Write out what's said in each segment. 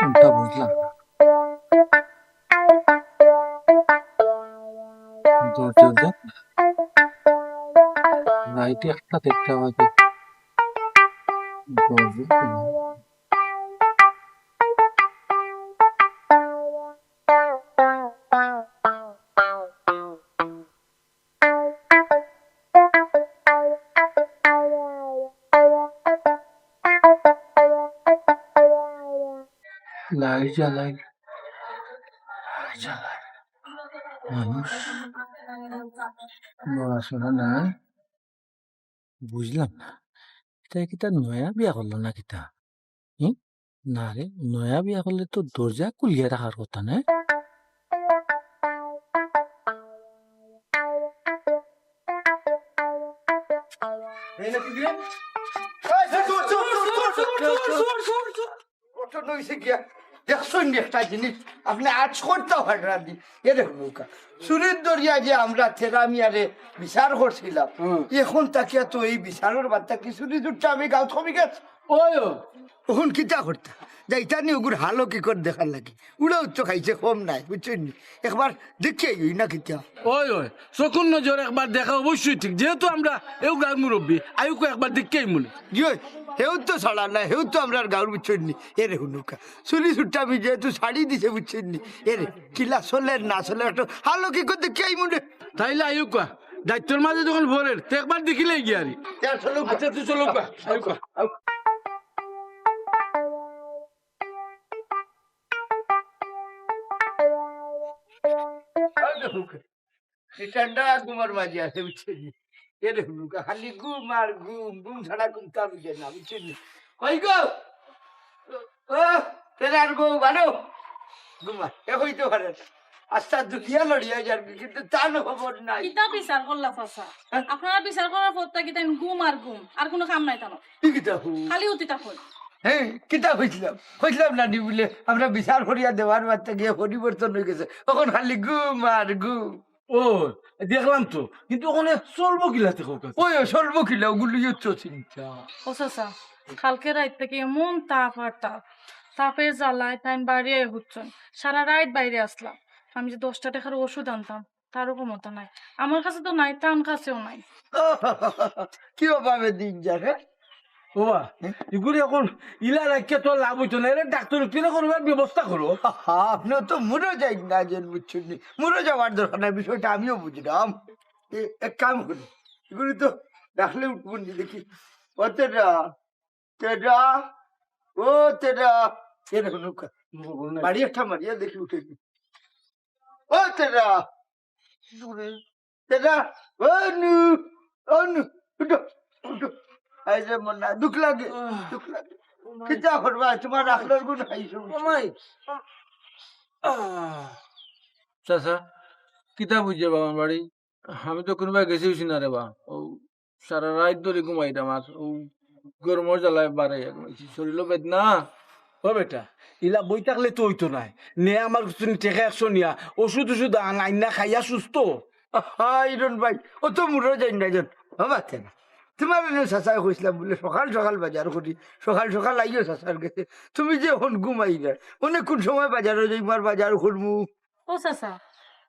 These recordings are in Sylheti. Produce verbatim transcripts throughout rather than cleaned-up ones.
কোনটা বুঝলাম না। দরজা দেখ। রাইতে একটা দেড়টা বাজে। দরজা খোলা। লাইট জ্বালাই, লাইট জ্বালাই। মানুষ নড়াচড়া নাই। বুঝলাম না, ইটা কিতা নয়া বিয়া করলো না কিতা? হুম? না রে, নয়া বিয়া করলে তো দরজা খুলিয়া রাখার কথা না? এই না কি রে? এই, চুর, চুর, চুর। ঘটনা হইছে গিয়া, দেখছইন নি একটা জিনিস, আপনে আজ করতে পাররা নি। এরে হুনুকা, চুরির দরিয়া যে আমরা তেরা মিয়ারে বিচার করছিলাম, হুম। এখন তাকিয়া তো এই বিচারর বার্তা কি চুরি চুরটা আমি গাঁও কমি গেছে। ওই ও। এখন কিতা করতা? যাইতা নি ওগুর হালো কি কর দেখার লাগি। উড়াও তো খাইছে কম নাই, বুঝছইন নি? একবার দেখিয়া আইও না কিতা। ওই, ওই, চকুর নজর একবার দেখা অবশ্যই ঠিক। যেহেতু আমরা এও গাঁর মুরব্বি, আইউক্কা একবার দেখিয়া আইমুনে। জি ওই, হেউ তো ছাড়া নাই, হেউ তো আমরার গাঁর, বুঝছইন নি? এরে হুনুকা, চুরি চুরটা আমি যেহেতু ছাড়ি দিছে, বুঝছইন নি? এরে, কিলা চলের না চলের, একটু হালো কি কর দেখিয়া আইমুনে। তাইলে আইউক্কা, দায়িত্বর মাঝে যখন পড়ের, তে একবার দেখিলেই গিয়া আরি। তে চলো। আচ্ছা, তুই চলো, আইউক্কা। এই ঠান্ডা ঘুমের মাঝে আছে, বুঝছইন নি? এরে হুনুকা, খালি ঘুম আর ঘুম, ঘুম ছাড়া কুন্তা বুঝে না, বুঝছইন নি? কই গো? ও, তেরার গো, বারো। ঘুমা, এ হইতে পারে না। আস্তা দুনিয়া লড়িয়া যার, কিন্তু তান খবর নাই। কিতা বিচার করলা চাচা? হ্যাঁ? আপনারা বিচার করার পর থাকি তাইন ঘুম আর ঘুম, আর কুনু কাম নাই তান। ই কিতা হু? খালি উতি থাকইন। হ্যাঁ, কিতা কইছিলাম? কইছিলাম না নি বুলে, আমরা বিচার করিয়া দেওয়ার বাদ থাকি পরিবর্তন হই গেছে। অখন খালি ঘুম আর ঘুম। ও, দেখলাম তো, কিন্তু অখানে চলবো কিলাতে কউক্কা? ওই, ওই, চলবো কিলা, ওগুলিও তো চিন্তা। ও চাচা, কালকে রাইত থাকি এমন তাপ আর তাপ, তাপের জ্বালায় তাইন বাড়িয়ে হুচ্ছন, সারা রাইত বাইরে আসলাম। আমি যে দশটা টেকার ওষুধ আনতাম, তারও ক্ষমতা নাই। আমার কাছে তো নাই, তান কাছেও নাই। কি অভাবে দিন যার, হ্যাঁ? ওবা, ইগুরে অখন ইলা রাখিয়া তো লাভ অইতো না, এরে ডাক্তর উকিলে করবার ব্যবস্থা করো। আহা, আপনে তো মুরো যাইন না, যেন বুঝছইন নি। মুরো যাওয়ার দরকার নাই, বিষয়টা আমিও বুঝলাম। এ, এক কাম করি, ইগুরে তো ডাকলে উঠবো নি দেখি। ও তেরা, তেরা, ও তেরা, তেরা হুনুকা। বাড়ি একটা মারিয়া দেখি উঠে কি। ও তেরা, তেরা, ও নু, ও নু, উঠো, উঠো। এই যে মনা, দুখ লাগে, দুখ লাগে। কিতা করবা, তুমার আখলার গুণ খাইছো। চাচা, কিতা বুঝে বাবার বাড়ি? আমি তো কুনুবায় গেছি অইছি না রে বা। ও সারা রাইত ধরি ঘুমাইরাম আর ও গরমর জ্বালায় বারে ঘুমাইছি। শরীরও বেদনা। ও বেটা, ইলা বই থাকলে তো অইতো নায়। নে আমার কিছু টেকা একশো নিয়া, ওষুধ ওষুধ আন, আইন্না খাইয়া সুস্থ। আহা, ইরন ভাই, ও তো মুরো যাইন না যান। ও মাতে না। তুমার এনে চাচায় কইছিলাম বুলে সকাল সকাল বাজার করি, সকাল সকাল আইও চাচার গেছে। তুমি যে অখন ঘুমাইরায়, অনেক কুন সময় বাজারো যাইমু আর বাজার করমু। ও চাচা,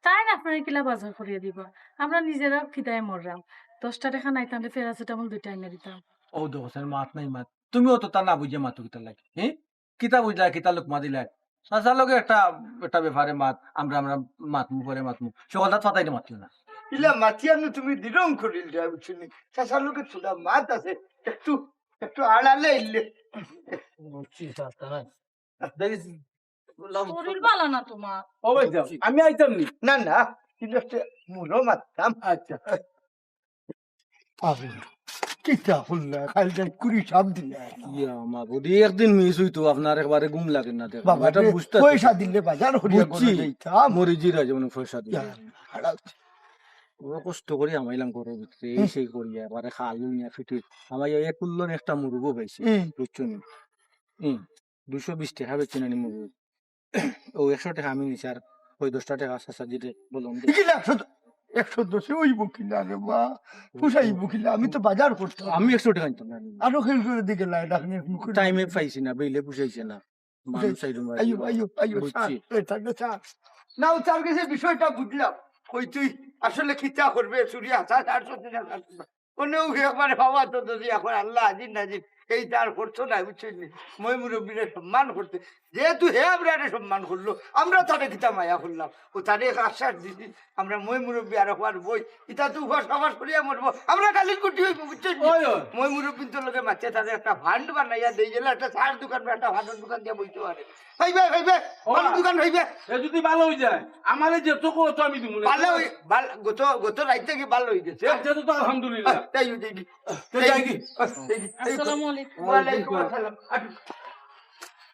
তাইন আপনারে কিলা বাজার করিয়া দিবা? আমরা নিজেরাও খিদায় মররাম। দশটা টেকা নাই, তানরে প্যারাসিটামল দুইটা আনিয়া দিতাম। ও দোকানের মাত নাই মাত। তুমিও তো তা না বুঝিয়া মাতো কিতার লাগি, হ্যাঁ? কিতা বুঝলা, কিতা লোক মাতিলা? চাচার লগে একটা, একটা ব্যাপারে মাত, আমরা, আমরা মাতমু, পরে মাতমু। সকালটা ফাতাইতে মাতিও না। ইলা মাতিয়ানো তুমি দিরং করিল যায়, বুঝছো নি? চাচার লগে থুড়া মাত আছে, একটু, একটু আড়ালে আইলে। বুঝছি, চাচা, হ্যাঁ। দেখিস, শরীর ভালা না তুমার। ও ভাই যাও, আমি আইতাম নি। না, না, কিন্তু একটা মুলো মারতাম। আচ্ছা। পাগল। কিতা করলা? কাইল রাইত কুড়ি সাপ দিলা। ইয়া মাবুদি, একদিন মিস অইতো, আপনার একবারে ঘুম লাগে না, দেখো। বাবা এটা রে, বুঝতে পয়সা দিলে বাজার করিয়া বুঝছি। ঘরে যাইতাম। মরি জিরা যেমন পয়সা দিলে। ইয়া, হারাম। ও কষ্ট করি হামাইলাম ঘরর ভিতরে, এই হুম। সেই করিয়া, একবারে খাল নিয়া ফিটি। আমার এই এক উল্লন একটা মুরগও পাইছি, হুম। বুঝছো নি? হুম। দুইশো বিশ টেকা বেচছি না নি মুরগ। ও একশো টেকা আমি নিছি, আর ওই দশটা টেকা চাচা দিলে বললাম যে ইগুলা একশো, একশো দশে অইবো কিলা রে বা? পুষাইবো কিলা? আমি তো বাজার করতাম। আমি একশো টেকা নিতাম না। আরো খেল করে দিকে লাই, ডাকনি মুখে টাইমে পাইছি না, বেইলে পুষাইছে না। মানুষ আইরো মারি। আইও, আইও, আইও, বুঝছি। স্যার, এ, স্যার, স্যার। না, ও তার কাছে বিষয়টা বুঝলাম। কই তুই আসলে কিতা করবে, চুরি হাছা, স্যার, সত্যি না, স্যার। অনেও একবারে বাবা তো যদি এখন আল্লাহ আজিজ নাজির, এই তার করতো না, বুঝছেন নি? মই মুরব্বীরে সম্মান করতে, যেহেতু হে আমরারে সম্মান করলো, আমরা তারে কিতা মায়া করলাম, ও তারে এক আশ্বাস দিছি, আমরা মই মুরব্বী আর একবার বই, ইতা তো উপাস আবাস করিয়া মরবো, আমরা কালির কুটি হইব, বুঝছেন নি? ওই, ওই। মই মুরব্বী তো লোকে মাঝে তাদের একটা ফান্ড বানাইয়া দেই গেলে একটা চার দোকান বা একটা ফান্ডের দোকান দিয়ে বইতে পারে। হইবে, হইবে, ও। ফান্ডের দোকান হইবে। এ যদি ভালো হয়ে যায়, আমারে যে তো কো তো আমি দিমু না। ভালো হই-, ভালো, গত, গত রাইতে কি ভালো হয়ে গেছে? আচ্ছা, তো, তো আলহামদুলিল্লাহ। আহ, তাই হয়ে যাবি। তো যাই কি? আহ, এই, এই, আসসালামু আলাইকুম। ওয়ালাইকুম আসসালাম। আহ,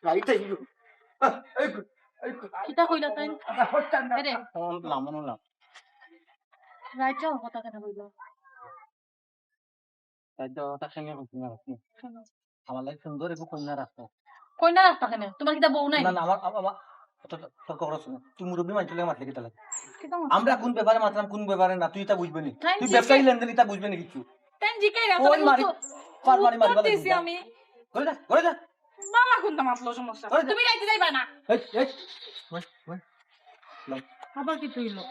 রাইতে হইল। আহ, এই, এই, কিতা কইলা তাই? আহ, হচ্ছে না। এরে। অনলাম, অনলাম। রাইতে কথা কেন কইলা? তাই তো কথা শুনে বুঝতে না পারছি। কেন? আমার লাগে সুন্দর একটু কন্যা রাখতো। কন্যা রাখতা কেন? তোমার কিতা বউ নাই? না, না, আমার, আমার, আমার, তো, তো, তর্ক করছ না। তুই মুরব্বী মানুষ লাগে মাতলে কিতা লাগে? কিতা মাতলে? আমরা কোন ব্যাপারে মাতলাম, কোন ব্যাপারে না, তুই ইতা বুঝবে নি। তাই তুই জিজ্ঞেস-, ব্যবসায়ী লেনদেন ইতা বুঝবে নি কিছু। তাই জিজ্ঞাসা করে ওই মারি, উত্তর, পার মারি, মারি, উত্তর মারি, দিছি মারি। আমি। ঘরে যা, ঘরে যা। বাবা কোনটা মাতলো সমস্যা? ঘরে যা। তুমি রাইতে যাইবা না। এই, এই, ওই, ওই, লো। আবার কি তুই লো?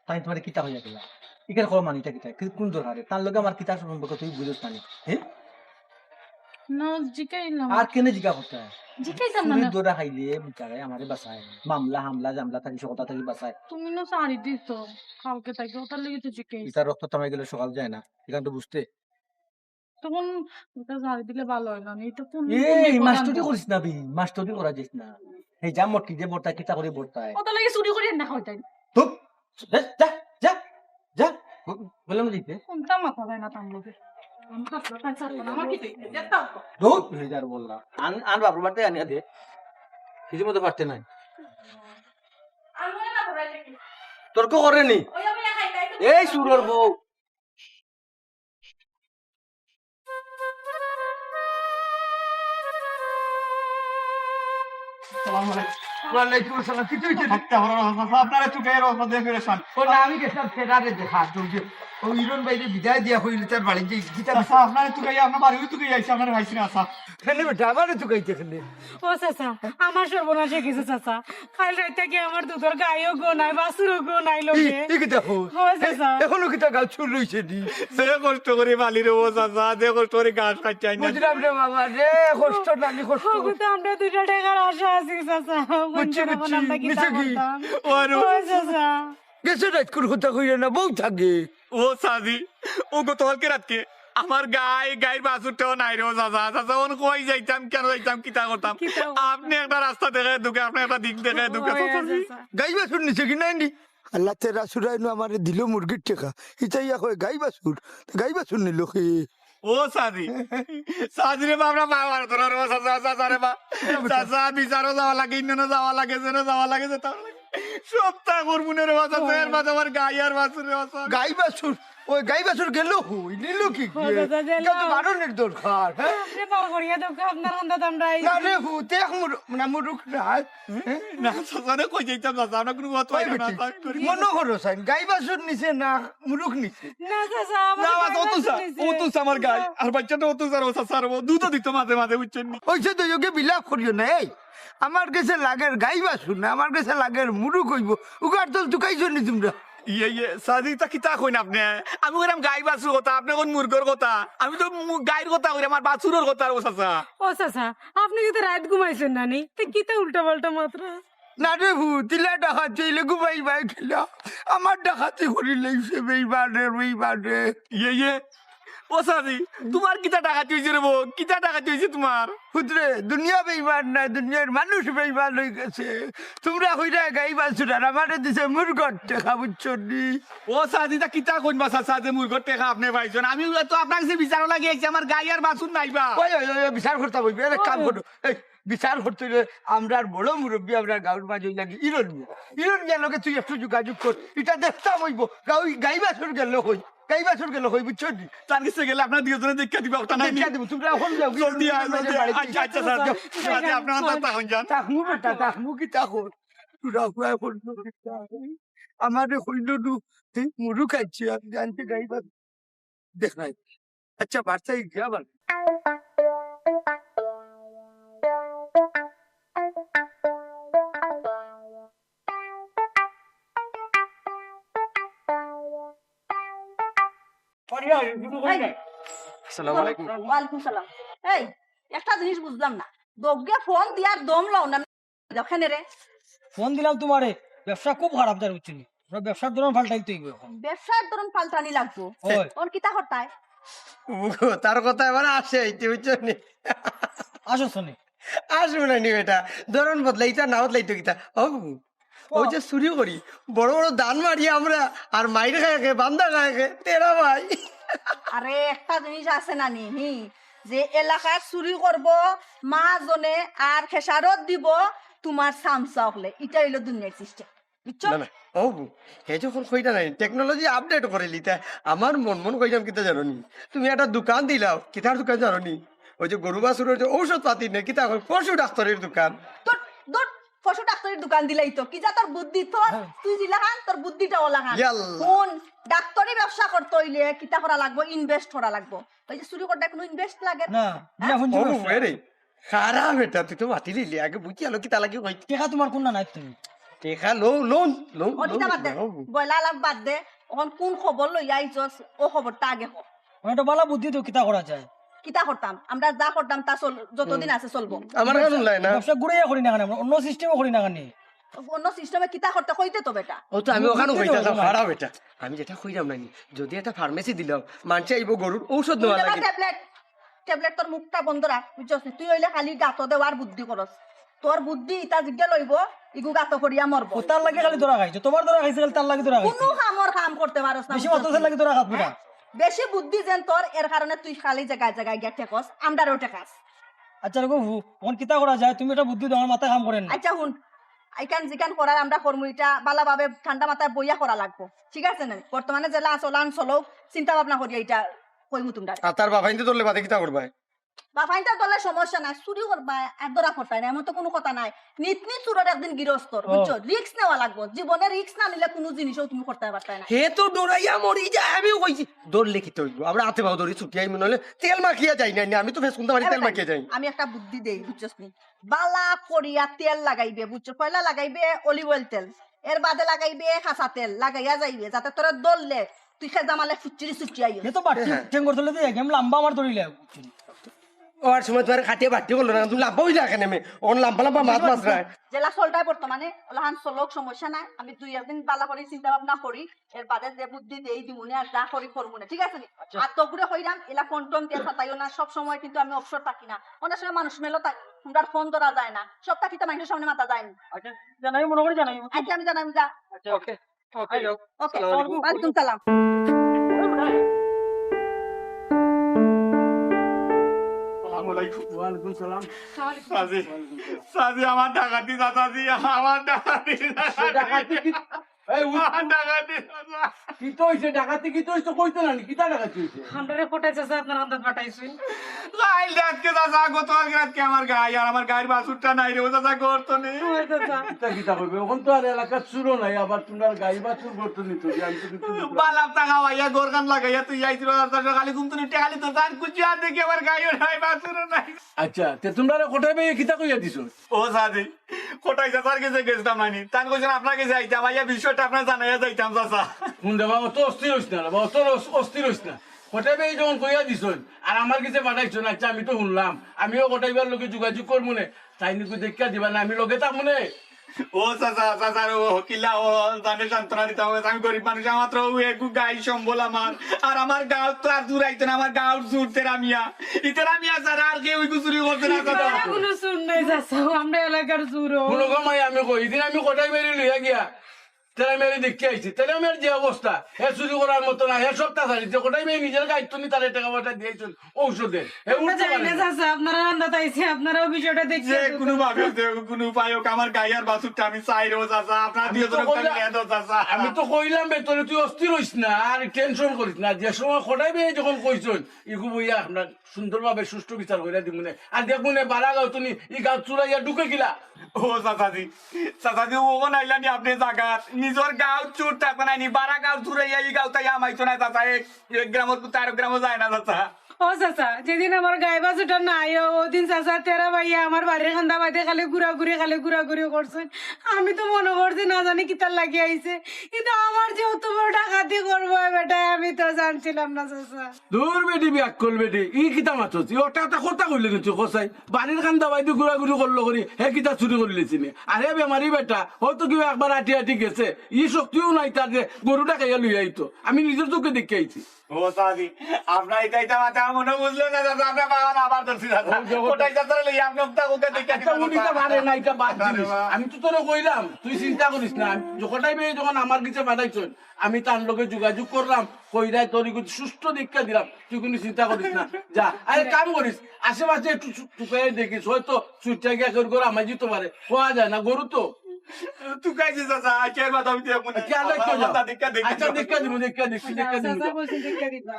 তাই তোমার কিতা হইয়া গেল? ইকার খবর মানিটা কিতা? কি, কোন দরকারে? তার লগে আমার কিতা সম্পর্ক তুই বুঝছ না নি? হ্যাঁ? না, জিকাইলাম। আর কেনে জিকা করতে হয়? জিকাইতাম না, চুরির না। দৌড়া খাইলে বিচারে আমারে বাঁচায়। মামলা, হামলা, জামলা থাকি সকলতা থাকি বাঁচায়। তুমি না সারি দিছো। কালকে থাকি ওটার লাগি তো জিকাই। ইতার রক্ত থামাই গেলে সকাল যায় না। এখান তো বুঝতে। তখন এটা সারি দিলে ভালো হয় না। এটা কোন, এই, কোন বিপদ মাস্টারি আনবো? করিস না বে, মাস্টারি করা যাস না। এই যা মটকি যে বর্তায়, কিতা করে বর্তায়। ওটার লাগি চুরি করি না খাওয়াই তাই। ধুপ। যা, যা, যা, যা। ব-, বললাম না দিতে। কোনটা মাথা যায় না তার লগে? আমি তো আসলে তাই ছাড়বো না, আমার কি চাই? যেতাম তো। ধুর, হয়ে যার বললাম। আন, আন বাবুর বাড়িতে আনিয়া দে। কিছু মতো পারতে নাই। আমি না ধরাই দেখি। তর্ক করে নি। ওই আমি খাই, তাই তো এই সুরর বউ। আসসালামু আলাইকুম। ওয়ালাইকুম আসসালাম। কিতা হইছে? আপনারে তুকাইয়া রওনা দিয়া ফিরেছেন। ও না, আমি গেছিলাম ফেরারে দেখা, তো ওই যে, ও ইরন ভাইরে বিদায় দিয়া কইলে তার বাড়ি যাই, কিতা চাচা, আপনারে তুকাইয়া, আপনার বাড়িও তুকাইয়া আইছি, আপনারে পাইছি না, চাচা। কেনে বেটা, আমারে তুকাইতে কেনে? ও চাচা, আমার সর্বনাশ হয়ে গেছে চাচা। কাল রাইতে কি আমার দুধর গাইও গো নাই, বাছুরও গো নাই লগে। ই, ই কিতা কও? ও চাচা। এ-, এখনো কিতা গাছ চুর রইছে নি? যে কষ্ট করি বালি রে ও চাচা, যে কষ্ট করি ঘাস কাটছাই না। বুঝলাম রে বাবা, রে কষ্ট না, নি কষ্ট। ও গো, তো আমরা দুইটা টেকার আশা আছি চাচা। বুঝছি, বুঝছি। আমরা কিতা নিচে কি? করতাম? ও আরো। ও চাচা। গেছে রাইত কোন কথা কইরে না, বউ থাকে। ও সাজি, ও গতকালকে রাতকে আমার গাই, গাইর বাছুরটাও নাই রে ও চাচা। চাচা, অন কই যাইতাম, কেনে যাইতাম, কিতা করতাম? কিতা করতাম? আপনে একটা রাস্তা দেখাই দেউক্কা, আপনে একটা দিক দেখাই দেউক্কা, ও, চাচা। আচ্ছা, আচ্ছা। গাই বাছুর নিছে কি নাই নি? আল্লাহ, তেরা সুরাই নু আমারে দিল মুরগির টেকা। ইতাইয়া কয় গাই বাছুর। গাই বাছুর নিল কি? ও সাজি, সাজি রে বাবা, বাবা, তোরা রে চাচা, চাচা রে বা। চাচা, বিচারও যাওয়া লাগে, ইন্ননও যাওয়া লাগে, যেন যাওয়া লাগে, যেতাম লাগে। সপ্তাহ করবো না রে বাবা, চাচা, এর বাদে আমার গাই আর বাছুর রে বাবা। গাই বাছুর? ওই গাই বাছুর গেল কই? নিল কি ও, গিয়ে? চাচা, গেল। এটা তো বারণের দরকার, হ্যাঁ? আপনি বার করিয়া দেউক্কা, আপনার কান্দাত আমরা আইছি। না রে, হুতে এক মুরু-, না, মুরুখ না। না, চাচা রে, কই যাইতাম, চাচা, আমরা কোনো কথা ওই না, বেটি, চাচা, আমি করি। মনে করো, সাইন, গাই বাছুর নিছে না, মুরুখ নিছে? না, চাচা, আমার না, গাই চাচা, অত বাছুর চা, নিছে। অত চা আমার গাই। আর বাচ্চাটা অত চা, ও চাচা, আর ও দুধও দিত মাঝে মাঝে, বুঝছেন নি? ওই যে তো যোগে বিলাপ করিও না, এই। আমার গেছে লাগের গাই বাছুর না, আমার গেছে লাগের মুরুখ হইব। উগার দল তুকাইছো নি তোমরা? ইয়ে, ইয়ে, সাজি, তা কিতা কইন আপনে? আমি কইরাম গাই বাছুর কথা, আপনে কইন মুরগর কথা। আমি তো মু-, গাইর কথা কইরাম, আর বাছুরর কথা, ও চাচা। ও চাচা, আপনে কিতা রাইত ঘুমাইছেন না নি? তে কিতা উল্টা পাল্টা মাতরা? না রে ভু, তিলা ডাকাতি হইলে ঘুমাইবায় কিলা? আমার ডাকাতি করিলাইছে বেইমানে, বেইমানে। ইয়ে, ইয়ে, ও সাজি, তোমার কিতা ডাকাতি হইছে রে বউ? কিতা ডাকাতি হইছে তোমার? পুত্রে, দুনিয়া বেইমান না, দুনিয়ার মানুষ বেইমান হই গেছে। তোমরা কইরা গাই বাছুর আর আমারে দিছে মুরগর টেকা, বুঝছো নি? ও সাজি, তা কিতা কইন বা চাচা যে মুরগর টেকা আপনে পাইছন? আমি তো আপনার কাছে বিচারও লাগি আইছি, আমার গাই আর বাছুর নাই বা। ওই, ওই, ওই, ওই, বিচার করতাম অইবে। আরে কাম করো। এই, বিচার করতে হইলে আমরার বড় মুরব্বি, আমরার গাঁওর মাঝে ওই লাগি ইরন মিয়া। ইরন মিয়ার লগে তুই একটু যোগাযোগ কর। ইটা দেখতাম অইব। গাই, গাই বাছুর গেল কই? গাই বাছুর গেল কই, বুঝছো নি? তার কাছে গেলে আপনারা দুইজনে দেখিয়া দিবা, ওটা নাই নি? দেখিয়া দিব, তোমরা এখন যাও। জলদি আয়, জলদি আয়। বাড়িতে। আচ্ছা, আচ্ছা, স্যার। আচ্ছা, আচ্ছা, আপনারা তাতা হইন যান। থাকমু বেটা, থাকমু কিতা কর? তোরা হুয়া করলো কিতা? আমারে কইলো নু, তুই মুরু খাইছি, আমি জানতে গাই বাছুর। দেখ নাই। আচ্ছা, বার্তায় গিয়া আবার। আসসালামু আলাইকুম। ওয়ালাইকুম সালাম। এই, একটা জিনিস বুঝলাম না, দগ্গে ফোন দিয়ার দম লও না, যাও কেনে রে। ফোন দিলাম তোমারে, ব্যবসা খুব খারাপ যার, বুঝছো নি? আমরা ব্যবসার ধরন পাল্টাইতে হইব এখন। ব্যবসার ধরন পাল্টানি লাগবো। ওই। ওর কিতা করতায়? ও, তার কথা এবার আসে, ইতি বুঝছো নি? আসো শুনি। আসবো না নি বেটা, ধরন বদলাইতা না বদলাইতো কিতা? ও, ওই যে চুরি করি, বড় বড় দান মারি আমরা, আর মাইর খায় কে, বান্দা খায় কে, তেরা ভাই। আরে, একটা জিনিস আছে না নি, হি, যে এলাকার চুরি করব, মা জনে আর খেসারত দিব তোমার সামসা অকলে। ইটা হইলো দুনিয়ার সিস্টেম, বুঝছো? না, না, ও, হে যখন কইতা নাই, টেকনোলজি আপডেট করে লিতা, আমার মন মন কইতাম কিতা জানো নি? তুমি একটা দোকান দিলাও, কিতার দোকান জানো নি? ওই যে গরু বাছুরের যে ঔষধ পাতি নে, কিতা কয়, পশু ডাক্তারের দোকান। তোর, তোর পশু ডাক্তারের দোকান দিলাই তো, কি যা তোর বুদ্ধি তোর, হ্যাঁ। তুই দিলাহান, তোর বুদ্ধিটা ওলাহান। ইয়াল্লা। কোন ডাক্তারি ব্যবসা করতে হইলে কিতা করা লাগবো? ইনভেস্ট করা লাগবো। ওই যে চুরি করতে কোনো ইনভেস্ট লাগে না? না, বিনা পুঁজি ও, ব্যবসা। এরে, খারাপ এটা, তুই তো মাতি লিলি, আগে বুঝি আলো কিতা লাগি কই। টেকা তোমার কোন না নাই তুমি? টেকা লো, লোন, লোন, ও, লোন, কিতা বাদ দে, লোন। বয়লা আলাপ বাদ দে, এখন কোন খবর লই আইছস, ও খবরটা আগে ক। ওটা ভালা বুদ্ধি তো, কিতা করা যায়? কিতা করতাম? আমরা যা করতাম তা চল-, যতদিন আছে চলবো। আমার কাছে লাই না। ব্যবসা ঘুরাইয়া করি না কেন আমরা? অন্য সিস্টেমে করি না কেন? অন্য সিস্টেমে কিতা করতে কইতে তো বেটা। ও তো আমি ওখানে বুদ্ধি তো কইতাম, ওখানে। খারাপ এটা। আমি যেটা কইরাম না নি, যদি একটা ফার্মেসি দিলাম, মানষে আইব গরুর ঔষধ নেওয়া লাগে। ট্যাবলেট, ট্যাবলেট তোর মুখটা বন্ধ রাখ, বুঝছস নি? তুই হইলে খালি গাতো দেওয়ার বুদ্ধি করস। তোর বুদ্ধি ইতা জিজ্ঞা লইব, ইগু গাতো পড়িয়া মরবো। ও তার লাগি খালি ধরা খাইছে, তোমার ধরা খাইছে, খালি তার লাগি ধরা খাইছে। কোনো কামর কাম করতে পারস না, বেশি বুঝছস অত নি? লাগি ধরা খাত বেটা। হ্যাঁ? বেশি বুদ্ধি যেন তোর, এর কারণে তুই খালি জায়গায় জায়গায় গিয়া ঠেকস, আমরারেও ঠেকাস। আচ্ছা রে গো, এখন কিতা করা যায়? তুমি একটা বুদ্ধি দাও, আমার মাথায় কাম করে না। আচ্ছা হুন, ইখান যেখান করার আমরা করমু, ইটা ভালাভাবে ঠান্ডা মাথায় বইয়া করা লাগবো, ঠিক আছে না? বর্তমানে যেলা চলান চলউক, চিন্তা ভাবনা করিয়া ইটা কইমু তোমরা। আর তার বাফাইন্তে ধরলে বাদে কিতা করবায়? বাফাইন্তে ধরলে সমস্যা নাই, চুরি করবায় আর ধরা পড়তায় না, এমন তো কোনো কথা নাই। নিত নিত চুরর একদিন গিরস্তর, ও। বুঝছো? রিস্ক নেওয়া লাগবো, জীবনে রিস্ক না নিলে কোনো জিনিসও তুমি করতে পারতায় না। হে তো ডরাইয়া মরি যায়, আমিও কইছি, ধরলে কিতা অইবো? আমরা হাতে পাও ধরি ছুটি আইমু, নাহলে তেল মাখিয়া যাই না, আমি তো ফেস কুন্তা মারি এ তেল বেটা, মাখিয়া যাই। আমি একটা বুদ্ধি দেই, বুঝছস নি? বালা করিয়া তেল লাগাইবে, বুঝছো? পয়লা লাগাইবে অলিভ অয়েল তেল, এর বাদে লাগাইবে খাসা তেল, লাগাইয়া যাইবে, যাতে তোরে ধরলে তুই খেজা মালে ফুচ্চিরি সুচ্চি আইও। এ তো বাট্টি হ্যাঁ। ঠেঙ্গর তলে দিয়ে গেম লাম্বা আমার ধরিলে। ও আর সময় তোমার খাটিয়ে বাট্টি করলো না, তুমি লাম্বা হইলে এখানে মে, ওন লাম্বা লাম্বা মাছ মাছ রায়। জেলা চলটায় বর্তমানে, ওলাহান চলউক সমস্যা নাই, আমি দুই একদিন বালা করি চিন্তা ভাবনা করি, এর বাদে যে বুদ্ধি দেই দিমুনে আর যা করি করমুনে, ঠিক আছে নি? আচ্ছা। আর তো ঘুরে কইরাম, এলা ফোন টোন দিয়ে সাতাইও না, সব সময় কিন্তু আমি অবসর থাকি না, অনেক সময় মানুষ মেলো থাকি, তোমরা ফোন ধরা যায় না, সব থাকি তো মানুষের সামনে মাথা যায় না। আচ্ছা, জানাই মনে করি জানাই। আচ্ছা, আমি জানাই, যা। আচ্ছা, ওকে। ওকে। হ্যালো। ওকে। আসসালামু আলাইকুম। ওয়ালাইকুম সালাম। আসসালামু আলাইকুম। ওয়ালাইকুম সালাম। সাজি, সাজি, আমার ডাকাতি, চাচাজি, আমার ডাকাতি, ডাকাতি কি? এই, উঠ। আমার ডাকাতি, চাচা। কিতা অইছে? ডাকাতি কিতা অইছে? কইতো না নি? কিতা ডাকাতি অইছে? আমরারে কটাই চাচা আপনার আন্দাজ পাঠাইছইন। কাইল রাতকে চাচা, গতকাল রাতকে আমার গাই, আর আমার গাইর বাছুরটা নাই রে, ও চাচা, ঘর তো নেই। ওই চাচা। কিতা কিতা কইবে? অখন তো আর এলাকাত চুরও নাই, আবার তোমরার গাই বাছুর ঘর তো নিতো, আমি তো কিছু বুঝলাম না। বালাপ টাকা ভাইয়া, ঘর খান লাগাইয়া তুই আইছিল, আর চাচা খালি ঘুম তো নিতে খালি তো তার কুচি আর দেখি আমার গাইও নাই, বাছুরও নাই। আচ্ছা, তে তোমরারে কটাই ভাইয়ে কিতা কইয়া দিছো? ও সাজি, কটাই চাচার গেছে গেছলাম নানি। তান কইছইন আপনার গেছে আইতাম, আইয়া বিষয়টা আপনার জানাইয়া যাইতাম চাচা। হুন রে বাবা, অত অস্থির অইস না রে বাবা, অত অস-, অস্থির অইস না। কটাই ভাইয়ে যখন কইয়া দিছইন, আর আমার গেছে পাঠাইছইন, আচ্ছা, আমি তো হুনলাম, আমিও কটাই ভাইর লগে যোগাযোগ করমুনে, তাইন ইগু দেখিয়া দিবা না, আমি লগে থাকমুনে। ও চাচা, চাচার ও কিলা ও জানে সান্ত্বনা দিতাম, আমি গরিব মানুষ, আমার তো ও একটু গাই সম্বল আমার, আর আমার গাঁও তো আর দূর আইতো না, আমার গাঁওর চুর তেরা মিয়া, ই তেরা মিয়া ছাড়া আর কেউ ইগু চুরি করতো না চাচা। তারা কোনো চুর নাই চাচা, আমরা এলাকার চুর। হুনো গো মাই, আমি কই, ইদিন আমি কটাই ভাইরে লইয়া গিয়া তেরা মিয়ারে দেখিয়া আইছি, তেরা মিয়ার যে অবস্থা, হে চুরি করার মতো না, হে সব তাছাড়ি, যে কটাই ভাইয়ে নিজের গাইর তনে তারে টেকা পয়সা দিয়াইছইন ঔষধে, হে আমরা উঠতে জানি পারে না না। চাচা, আপনারা আন্দাজ আইছে, আপনারাও বিষয়টা দেখে যে আসুন। কোনো ভাবে হোক, যে কোনো উপায় হোক, আমার গাই আর বাছুরটা আমি চাই রে ও চাচা, আপনারা আমি তো দুইজনে কইলা-, মিলিয়ে দাও চাচা। আমি তো কইলাম বে, তোরে তুই অস্থির অইস না, আর টেনশন করিস না, যে সময় কটাই ভাইয়ে যখন কইছইন, ইগু বইয়া আমরা সুন্দরভাবে সুষ্ঠু বিচার করিয়া দিমুনে। আর দেখমুনে বারা গাঁও তনে ই গাঁও চুরাইয়া ঢুকে কিলা। ও চাচাজি, চাচাজি, ও কোন আইলানি আপনি জাগাত? নিজর গাঁও চুর থাকবে না নি, বারা গাঁও চুরাইয়া ই গাঁও তাই আমাইতো না চাচা, এক, এক গ্রামর কুত্তা আরো গ্রামও যায় না চাচা। ও চাচা, যেদিন আমার গাইবাস উঠার না আইও, ওদিন চাচা তেরা ভাইয়া আমার বাড়ির কান্দা বাদে খালি ঘুরাঘুরি, খালি ঘুরাঘুরি করছইন। আমি তো মনো করছি না জানি কিতার লাগি আইছে, কিন্তু আমার যে অত বড় ডাকাতি করবো এ বেটায়, আমি তো জানছিলাম না চাচা। দূর বেটি, বিয়াক্কল বেটি, ই কিতা মাতছ? ই অটা অটা কথা কইলে কিন্তু কসাই। বাড়ির কান্দা বাইদি ঘুরাঘুরি করলো করি, হে কিতা চুরি করিলিছি নি? আরে বেমারি বেটা, ও তো কিবা একবার আটি আটি গেছে, ই শক্তিও নাই তার যে গরুটা খাইয়া লইয়া আইতো। আমি নিজর চউখে দেখিয়া আইছি। ও সাদি, আপনার ইতা ইতা মাতে আমার মনে বুঝলো না দাদা, আপনার বাবা না আবার ধরছি দাদা। ওই জগৎ কোটাই যাত্রা লই আপনি উক্তা উক্তা দেখে আচ্ছা, উনি তো পারে না, এটা বাদ আরে জিনিস। বাবা। আমি তো তোরে কইলাম, তুই চিন্তা করিস না। আমি যখনটাই পেয়ে যখন আমার কাছে পাঠাইছস, আমি তার লগে যোগাযোগ করলাম, কইরায় তোর ইগুত সুষ্ঠু দীক্ষা দিলাম, তুই কোনো চিন্তা করিস না। যা, আরে কাম করিস, আশেপাশে একটু চু-, চুকাই দেখিস, হয়তো চুরটা গিয়া কেউ করে আমায় দিতে পারে, হওয়া যায় না, গরু তো। তুকাইছে চাচা, আজকে আর বাদাম দিয়ে মনে আচ্ছা, আল্লাহ আল্লাহ, আল্লাহ, যাও। দীক্ষা, দীক্ষা, আচ্ছা, দীক্ষা। দীক্ষা দিব, দীক্ষা, দীক্ষা, দীক্ষা দিব। চাচা বলছেন দীক্ষা দিবা।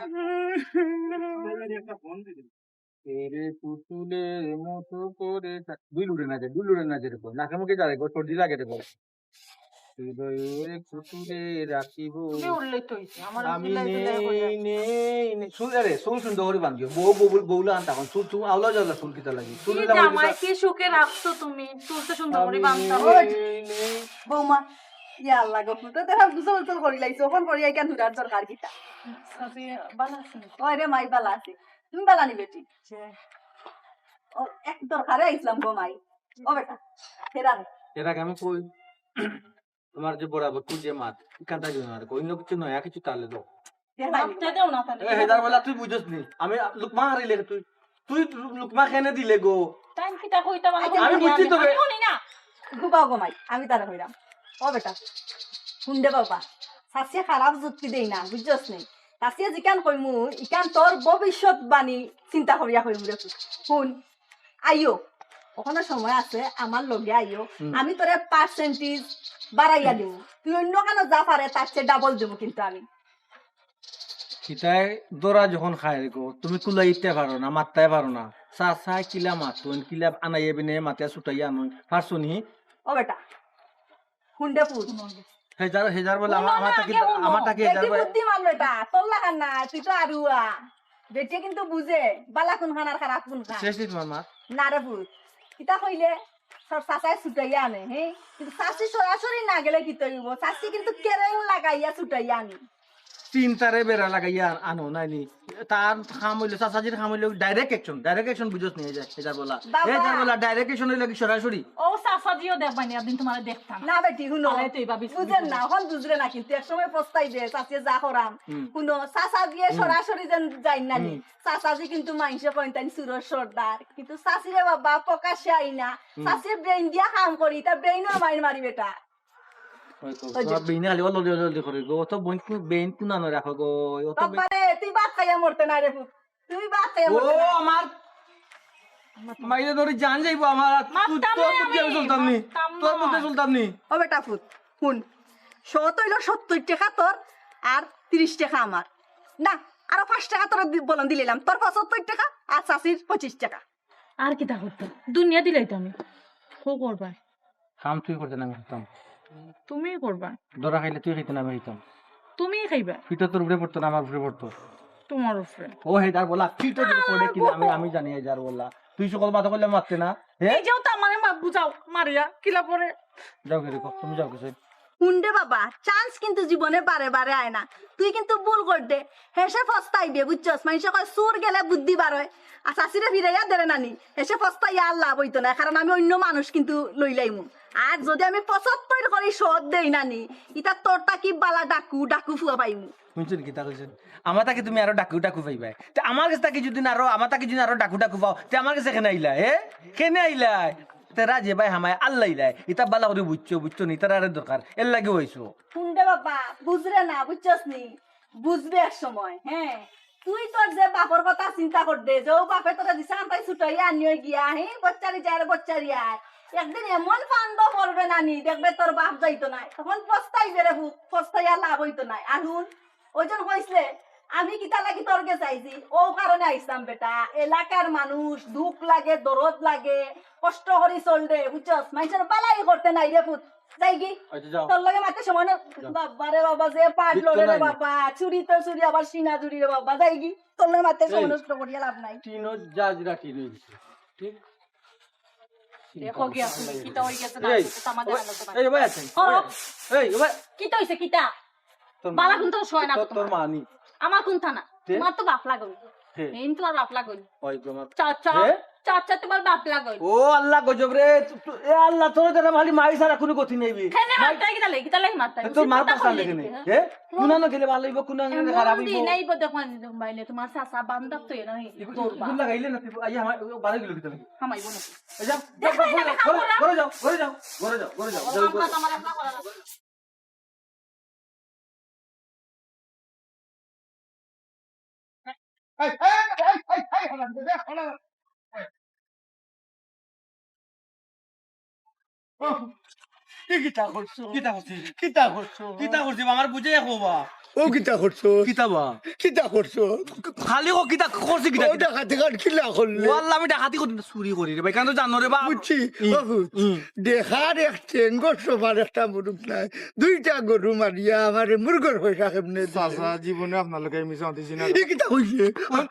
এরে পুতুলের মতো করে কা-, দুল উড়ে না যায়, দুল উড়ে না যায় রে কো। নাকে মুখে যায় রে কো, সর্দি লাগে রে কো। হৃদয়ে পুতুলে রাখিব। তুমি উল্লেখ তো হইছে, আমার আমি চিল্লাই চিল্লাই নেই, কইরা। নেই, নেই। চুল, আরে, চুল সুন্দর করে বান্ধিও। বউ, বউ, বউ লাগান তখন। চুল, চুল, আওলা জাওলা চুল কিতা লাগে? চুল কি ইলা জামাই বান্ধিও। কি সুখে রাখছো তুমি? চুল তো সুন্দর করে আমি বান্ধা নেই, হয়। নেই। বৌমা, ইয়া আল্লাহ গো, পুতো তোরা গুছল টুছল করি লাইছো, ওখান করি আইকান হুরার দরকার কিতা? সাথে বালা আছেন? ওই রে মাই বালা আছি। তুমি বালা নি বেটি? ও, এক দরকারে আইছলাম গো মাই। ও বেটা, ফেরা রে। এর আগে আমি কই, তোমার যে বরাবর তুই যে মাত, ইখানটা দিও না রে, অন্য কিছু নয়া কিছু তালে দাও। ফেরা রে। মাপতে দেও না তাহলে। এ, হেদার বলা তুই বুঝছ নি, আমি লুকমা হারিলে তুই, তুই লু-, লুকমা কেনে দিলে গো? তাই কিতা কইতা বলো? আচ্ছা, আমি বুঝছি তো রে। আমি শুনি না। ঘুমাও গো মাই, আমি তারা কইরাম। ও বেটা, হুন দে বাবা, চাচিয়ে খারাপ যুক্তি দেই না, বুঝছস নি? চাচিয়ে যেখান কইমু, ইখান তোর ভবিষ্যৎবাণী চিন্তা করিয়া কইমু রে। হুন, আইও, ওখানো সময় আছে, আমার লগে আইও, হুম। আমি তোরে percentage বাড়াইয়া দিমু, তুই অন্য কানো যা পারে তার চেয়ে double দিমু কিন্তু আমি। কিতায় দরা যখন খায় রে গো, তুমি কুলাইতে পারো না, মাততায় পারো না। চাচায় কিলা মাতইন, কিলা আনাইয়া বিনাইয়া মাতিয়া ছুটাইয়া আনইন, পারছো নি? ও বেটা, হুন দে পুত। হেজার, হেজার বলে আমার, হুনো আমার না, তাকে, আগে হুনো। আমার তাকে হেজার বেটি বলে। বুদ্ধিমান বেটা, তোর লাখান না, তুই তো আরুয়া। বেটিয়ে কিন্তু বুঝে, বালা কোনখান আর খারাপ কোনখান। শেষ নি তোমার মা? না রে পুত, কিতা কইলে? সব চাচায় ছুটাইয়া আনে, হে? কিন্তু চাচি সরাসরি না গেলে কিতা অইবো? চাচি কিন্তু কেরেং লাগাইয়া ছুটাইয়া আনে। চিন্তারে বেড়া লাগাইয়া আনো, নাইনি? তার কাম অইলো, চাচাজির কাম অইলো direct action, direct action বুঝছ নি? এই যে, এই যে বলা। বাবা। এই যে বলা, direct action অইলো কি সরাসরি? ও চাচাজিও দেখবানি, একদিন তোমারে দেখতাম। না বেটি, হুনো। আরে তুই ভাবিস বুঝেন না, অখন বুঝরে না কিন্তু, এক সময় পস্তাইবে, চাচিয়ে যা করাম। হুম। হুনো, চাচাজিয়ে হুম। সরাসরি যেন যাইন না নি। হুম। চাচাজি কিন্তু মাইনষে কইন তাইন চুরর সর্দার। কিন্তু চাচিরে বাবা প্রকাশ্যে আই না। হুম। চাচিয়ে brain দিয়া কাম করি, তা brainও মাইর মারি বেটা। ওই তো, ওই যে। তোমার brain খালি অলদি অলদি করে গো। অত brain কু-, brain কুনানো রাখো গো। অত brain বাবারে, তুই ভাত খাইয়া মরতে না রে পুত। তুই ভাত খাইয়া ও মরতে না। আমার মাইরে ধরে জান যাইবো আমার। আর তুই, মারতাম তোর না বুদ্ধি আমি আমি, চলতাম নি। মারতাম তোর না। বুদ্ধি চলতাম নি। ও বেটা পুত, হুন। সত অইলো সত্তইর টেকা তোর, আর তিরিশ টেকা আমার। না, আরো পাঁচ টেকা তোর দি-, বলন দিলাইলাম। তোর পঁচাত্তর টেকা, আর চাচির পঁচিশ টেকা। আর কিতা করতাম? দুনিয়া দিলাই তো আমি। হো করবায়। কাম তুই করতে না আমি করতাম। তুমিই করবা। ধরা খাইলে তুই খাইতে না আমি খাইতাম। তুমিই খাইবা। ফিটা তোর উপরে পড়তো না, আমার উপরে পড়তো। তোমার উপরে। ও হেদার বলা, ফিটা তোর পড়ে কিনা আমি, আমি জানি হেদার বলা। তুই সকল মাথা করলে মারতে না, হে? এই যাও তো আমারে মা-, বুঝাও, মারিয়া, কিলা পড়ে। যাও কে দেখো, তুমি যাও কে। হুন দে বাবা, chance কিন্তু জীবনে বারে বারে আয় না। তুই কিন্তু ভুল করদে, হেষে পস্তাইবে, বুঝছস? মাইনষে কয়, "চুর গেলে বুদ্ধি বারয়।" আর চাচিরে ফিরাইয়া দেরে নানি, হেষে পস্তাইয়া আর লাভ অইতো নায়, কারণ আমি অইন্য মানুষ কিন্তু লইলাইমু। আর যুদি আমি পঁচাত্তর করি সত দেই নানি, ইতা তোর থাকি বালা ডাকু, ডাকু ফুয়া পাইমু। হুনছইন কিতা কইছইন? আমার থাকি তুমি আরো ডাকু, ডাকু পাইবায়। তে আমার গেছ থাকি যুদি না আরো, আমার থাকি যুদি আরো ডাকু, ডাকু পাও, তে আমার গেছে কেনে আইলায়, হে? কেনে আইলায়? তেরা যে ভাই হামায় আল্লাইলায়, ইতা বালা করি বুঝছো, বুঝছো নি? ইতার আরে দরকার, এর লাগি অইছো। হুন দে বাবা, বুঝরে না, বুঝছস নি? বুঝবে এক সময়, হে। তুই তোর যে বাপর কথা চিন্তা করদে, যে অউ বাপে তোরে দিছে আনতাই ছুটাইয়া আনিও গিয়া, হে, বচ্চারি যায় রে বচ্চারি আয়। একদিন এমন ফান্দ পড়বে নানি, দেখবে তোর বাপ যাইতো নায়। তখন পস্তাইবে রে পুত, পস্তাইয়া লাভ অইতো নায়। আর হুন, ওইজন কইছলে, আমি কিতা লাগি তোর গেছে আইছি? ও কারণে আইছলাম বেটা। এলাকার মানুষ, দুখ লাগে, দরদ লাগে, কষ্ট করি চলরে, বুঝছস? মাইনষর বালাই করতে নাই রে পুত। যাইগি? আচ্ছা, যাও। তোর লগে মাতে সময় না। যাও। বাবা রে বাবা, যে পাট কিচ্ছু লড়ে রে নাই। বাবা, চুরি তো চুরি, আবার সিনা চুরি রে বাবা, যাইগি? তোর লগে মাতে সময় এই, নষ্ট করিয়া লাভ নাই। টিনর জাজরা টিন হইছে। ঠিক? দেখো গিয়া তুমি, কিতা হই গেছে না এই, হইছে, আমার ওই, জানা তো নাই। এই, ওই আছে, ও। ওই, এই, ওই। কিতা হইছে, কিতা? তোর বালা মা, কোনটা সয় না তোর, তো তোর তোমার। মা নি। আমার কোনটা না? কে? তোমার তো বাপ লাগল। কে? মেইন তোমার বাপ লাগল। ওই তোমার। চাচা, কে? চাচা তোমার বাপ লাগল। ও আল্লাহ, গজব রে। তু-, তু-, এ আল্লাহ, তোর দ্বারা খালি মাই ছাড়া কোনো গতি নেই বে। কেনে মাই মারতাই কিতা লাগি? কিতা লাগি মারতাই? তোর মার পাশা লেগে নেই। হ্যাঁ? হে? কোন আনো গেলে ভালো হইব, কোন আনো গেলে খারাপ হইব? নাই বো দেখো, বাইলে তোমার চাচা বান্ধব তো এ নাই। এগুলো, এগুলো লাগাইলে না, তুই, আই, আমার, ও বারো কিলো কিতা লাগে? হামাইব না। এই যা, যা, দেখো, ঘরে, এটা ঘরে, কাম ঘরে, করা। ঘরে যাও, ঘরে যাও, ঘরে যাও, ঘরে যাও, ও, ঘরে যাও। আমার তো আমার রান্না করা লাগবে। এই, এই, এই, এই, এই, হলাম, দে, দে, হলাম। ও, কি কিতা করছো? কিতা করছি? কিতা করছো? কিতা করছি? আমার বুঝে এক বাবা। ও কিতা করছো? কিতা বা? কিতা করছো? খালি ও কিতা করছি, কিতা, ও কিতা? ডাকাতি কার কিলা করলে? ও আল্লাহ, আমি ডাকাতি করি না, চুরি করি রে ভাই। কেন জানো রে বা? বুঝছি। হুম, ও, হুম। দেখার এক চেঙ্গর সমান একটা মুরুখ নাই। দুইটা গরু মারিয়া আমারে মুরগর পয়সা কেমনে দিলে? চাচা, জীবনে আপনার লগে আমি মিছা মাতিছি না। ই কিতা কইছে?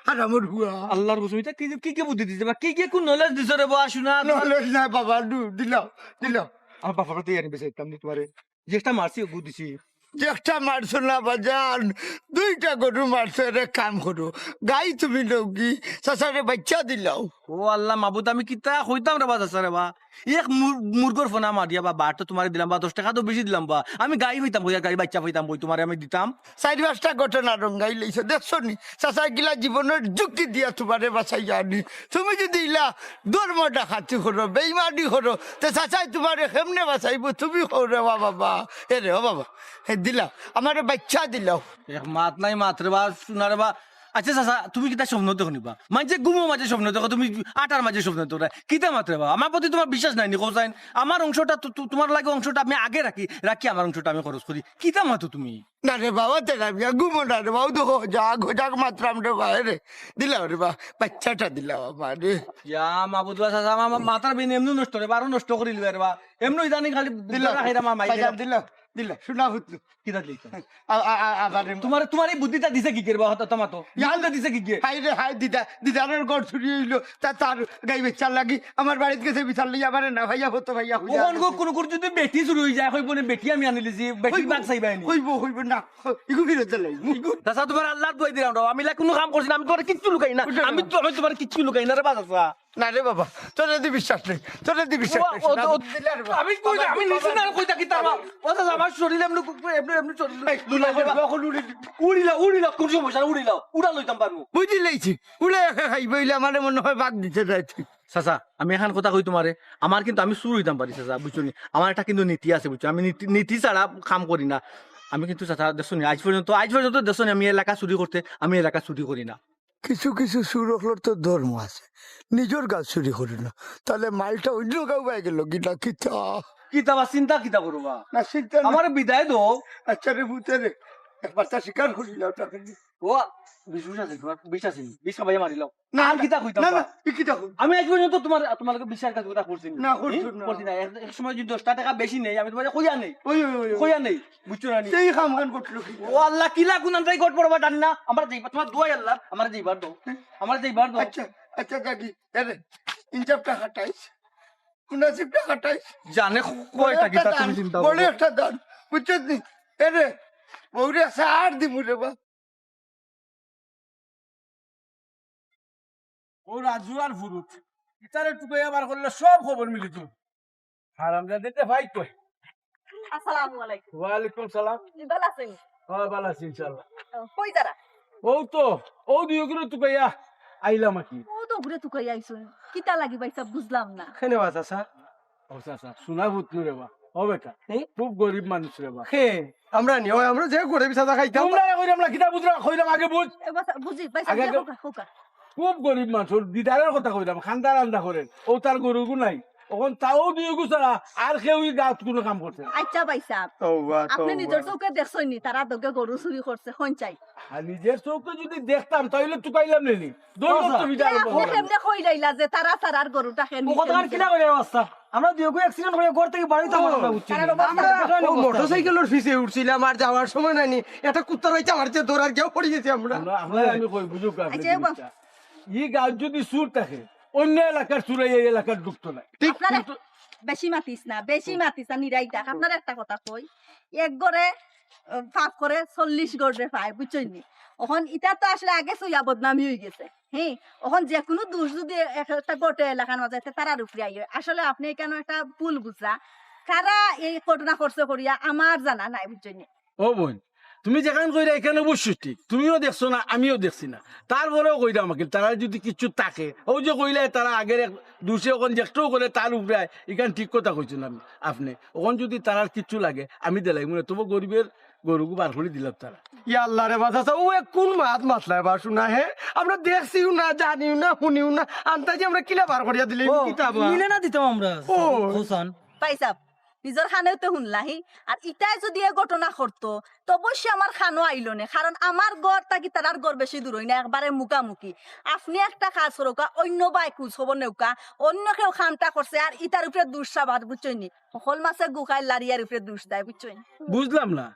হারামর হুয়া। আল্লাহর কসম, এটা কি, কি, কি বুদ্ধি দিছে বা? কি, কি কোন knowledge দিছে রে বা? শোনা। Knowledge নাই বাবা, দু, দিলাও, দিলাও। আমার বাপর বাড়িত ইয়ারি বেশি দিতাম নি তোমারে। যে একটা মারছি, ওগু দিছি। যে একটা মারছো না বাজান, দুইটা গরু মারছো, এরে কাম করো। গাই তুমি লউগি, চাচারে বাচ্চা দিলাও। ও আল্লাহ মাবুদ, আমি কিতা কইতাম রে বা চাচা রে বা? এক মুর-, মুরগর ফোনা মারিয়া বা বার তো তোমারে দিলাম বা দশ টাকা তো বেশি দিলাম বা। আমি গাই পাইতাম কই, আর গাই বাচ্চা পাইতাম কই, তোমারে আমি দিতাম। চাইর পাঁচটা ঘটনা রঙ্গাই লইছো, দেখছো নি? চাচায় গিলা জীবনর ঝুঁকি দিয়া তোমারে বাঁচাইয়া আনি। তুমি যদি ইলা ধর্ম ডাকাতি করো, বেইমানি করো, তে চাচায় তোমারে কেমনে বাঁচাইবো? তুমি কও রে বা বাবা, এ রে ও বাবা, হে দিলাও, আমারে বাচ্চা দিলাও। এক মাত নাই মাত রে বা, শোনা রে বা। আচ্ছা চাচা, তুমি কিতা স্বপ্ন দেখো নি বা? মানষে ঘুমর মাঝে স্বপ্ন দেখো, তুমি আটার মাঝে স্বপ্ন দেখো না। কিতা মাত রে বা? আমার প্রতি তোমার বিশ্বাস নাই নি, কও চাইন? আমার অংশটা তো, তো, তোমার লাগি অংশটা আমি আগে রাখি, রাখি আমার অংশটা আমি খরচ করি। কিতা মাতো তুমি? না রে বাবা, তেরা মিয়া, ঘুমো না রে বাবা, দেখো, যাক, যাক মাতরাম রে বা, এ রে। দিলাও রে বা, বাচ্চাটা দিলাও আমারে। ইয়া মাবুদ বা চাচা, আমার মা-, মাথার বেইন এমনে নষ্ট রে বা, আরো নষ্ট করি লিবা রে বা। এমনে ইদানিং খালি দিলাও। খাইরা মা মাইরা। বাজান দিলাও, দিলাও, শোনা হুতলু। কিতা দিলাম? আ-, আ-, আ-, আবার এম- তোমার, তোমার এই বুদ্ধিটা দিছে কিগে রে বা? হঠাৎ তোমার তো। ইয়া। বুদ্ধিটা দিছে কিগে? হায় রে হায়, দিদা, দিদারর ঘর চুরি হইলো, তা তার গাই বেচার লাগি আমার বাড়িত গেছে বিচার লইয়া, আমারে না ভাইয়া, হতো ভাইয়া, হইয়া কখন গো গেছে। কোনো করে যদি বেটি চুরি হই যায়, কইবো নে বেটি আমি আনিলিছি, বেটির হইবো, বাগ চাইবায় নি। হইবো, হইবো না, ইগু ফিরত দিলাই। চাচা, তোমার আল্লাহর দোয়াই দিলাম রে, আমি লা কোনো কাম করছি না, আমি তোমার কিচ্ছু লুকাই না, বুঝলাম। আমি তো, আমি তোমার কিচ্ছু লুকাই না রে বা চাচা। না রে বাবা, তোর যদি বিশ্বাস নেই, তোর যদি বিশ্বাস ও, নেই, ও, শোনা ও, বুঝলি রে বাবা। আমি কই না, আমি নিছি না, কইতা কিতা বা? ও চাচা, আমার শরীর এমনে, এমনে, এমনে শরীর এই, লুলাই লুলাই দেবা। লুলাই, লুলাই। উড়িলা, উড়িলা, কোন সমস্যা? উড়িলা, উড়া লইতাম পারবো। বুঝি লাইছি, উড়ে একা খাইবে, অইলে আমারে মনে হয় বাঘ দিতে যায় তুই। চাচা, আমি এখান কথা কই তোমারে, আমার কিন্তু আমি চুর হইতাম পারি চাচা, বুঝছো নি? আমার একটা কিন্তু নীতি আছে, বুঝছো? আমি নীতি, নীতি ছাড়া কাম করি না। আমি কিন্তু চাচা, দেখছো নি, আজ পর্যন্ত, আজ পর্যন্ত দেখছো নি, আমি এলাকা চুরি করতে, আমি এলাকা চুরি করি না। কিছু কিছু চুর অকলর তো ধর্ম আছে, নিজর গাছ চুরি করে না, তাহলে মালটা অন্য গাঁও বাই গেল কিতা কিতা? কিতা বা চিন্তা কিতা করবা? না চিন্তা না। আমারে বিদায় দেও। আচ্ছা রে পুতে রে, একবার তা স্বীকার করি না ওটা। ও, বিষ, বিষ আছে তোমার, বিষ আছে নি? বিষ খাবাইয়া মারি লাও। না, আর না, কিতা কইতাম না, বা? না, ই কিতা কই? আমি আজ পর্যন্ত তোমার, তোমার লগে বিশ্বাসঘাতকতা করছি নি? না, করছো হুম? না। করছি না। এক, এক সময় যদি দশটা টাকা বেশি নেই, আমি তোমারে কইয়া নেই। ওই, ওই, ওই, ওই। কইয়া নেই। বুঝছো না নি? সেই কাম খান করছিল কি? ও আল্লাহ, কিলা কোন আন্দাই গট পড়বা জানি না। আমরা যাইবা, তোমার দোয়াই আল্লাহ, আমরা যাইবার দাও। হ্যাঁ? আমরা যাইবার দাও। আচ্ছা, আচ্ছা, যাকি। এরে, ইনসাফটা খাটাইস। মুনাসিবটা খাটাইস। জানে ক-, বড় কয়টা একটা কিতা দান, তুমি চিন্তা বড় করো। একটা দান। বুঝছস নি? এরে, বউরে আছে আর দিমু রে বা। ও রাজু আর ফুরুত, ইতারে টুকাইয়া বার করলে সব খবর মিলিত। হারামজাদা দিতে ভাই কই? আসসালামু আলাইকুম। ওয়ালাইকুম সালাম। জি, ভালা আছেন? হ্যাঁ, ভালা আছি ইনশাআল্লাহ। ও, কই যারা? ও তো, ও দুই ওগুলো টুকাইয়া আইলাম আর কি। ও তো ঘুরে টুকাইয়া আইছইন। কিতা লাগি ভাই সাহেব, বুঝলাম না। কেনে বা চাচা? ও চাচা, শোনা পুত নু রে বা। ও বেটা, হুম? খুব গরিব মানুষ রে বা। হে, আমরা নি, ওই আমরা যে গরিব চাচা খাইতাম। তোমরা কইলাম না, কিতা বুঝরা, কইলাম আগে বুঝ। এ, বাস, বুঝি, ভাই সাহেব, আগে, আগে। হোকা, হোকা। খুব গরিব মানুষ, ওর দিদারের কথা কইলাম, খান্দা রান্দা করেন। ও তার গরুগু নাই। অখন তাও দুইগু ছাড়া আর কেউ ই গাঁওত কুনু কাম করছে না। আচ্ছা ভাইসাব, তওবা, আপনি তওবা। নিজর চউখে দেখছইন নি তারা দগে গরু চুরি করছে? কইন চাই। আর নিজর চউখে যুদি দেখতাম তাইলে তুকাইলাম নি। দৌড় আচ্ছা। তো বিদায় আপনি কেমনে কইলাইলা যে তারা ছাড়ার গরুটা কে ও কথা আর কিলা কইরা অবস্থা? আমরা দুইগু accident করি ঘর থাকি বাড়িত আমরা বুঝছি। তারার অবস্থা আমরা দেখো। অউ মোটরসাইকেলর পিছে উঠছিলাম, আর যাওয়ার সময় নানি একটা কুত্তার বাচ্চা আমার যে দৌড়ার গিয়া পড়ি গেছি আমরা। আমরা, আমরা আমি কই বুঝুক আপনি আচ্ছা, এবার- জিনিসটা। ই গাঁওত যুদি চুর থাকে, অইন্য এলাকার চুর এই এলাকাত ঢুকতো নায়। ঠিক। আপনারা বেশি মাতিস না, বেশি মাতিস না, নিরাই থাক। আপনার একটা কথা কই, এক ঘরে আহ, ফাপ করে চল্লিশ ঘরে পায়, বুঝছইন নি? অখন ইতা তো আসলে আগে সইয়া বদনামি অই গেছে। হ্যাঁ, অখন যে কুনু দুষ যুদি এক-, একটা ঘটে এলাকার মাঝে, তে তারার উপরে আইয়ে। আসলে আপনি ইখানো একটা ভুল বুঝরা। কারা এই ঘটনা করছে করিয়া আমার জানা নাই, বুঝছইন নি? ও বইন, তুমি যেখান কইরা ইখান অবশ্য ঠিক, তুমিও দেখছো না, আমিও দেখছি না। তারপরেও কইরাম আকিল, তারা যুদি কিচ্ছু থাকে, অউ যে কইলা তারা আগের এক দুষে অখন যেকটাও করে তার উপরে আয়, ইখান ঠিক কথা কইছইন আপনে। অখন যুদি তারার কিচ্ছু লাগে, আমি দিলাইমু নে, তবু গরিবর গরুগু বার করি দিলাম তারা। ইয়া আল্লাহ রে বা চাচা, অউ এক কুন মাত মাতলায় বা হুনা হে? আমরা দেখছিও না, জানিও না, হুনিও না, আন্তাজি আমরা কিলা বার করিয়া দিলে ও, কিতা বা? মিলে না দিতাম আমরা। ও। হোসেন। ভাইসাব, নিজর কানেও তো হুনলা হি। আর ইতায় যুদি এ ঘটনা করতো, তো অবশ্যই আমার কানো আইলো নে, কারণ আমার ঘর থাকি তারার ঘর বেশি দূর অয় না, একবারে মুখামুখি। আপনি একটা কাজ করউক্কা, অইন্য বায় খুঁজ খবর নেউক্কা, অইন্য কেউ কামটা করছে, আর ইতার উপরে দুষ সাবার, বুঝছইন নি? হকল মাছে গু খায়, লাড়িয়ার উপরে দুষ দেয়, বুঝছইন নি? বুঝলাম না,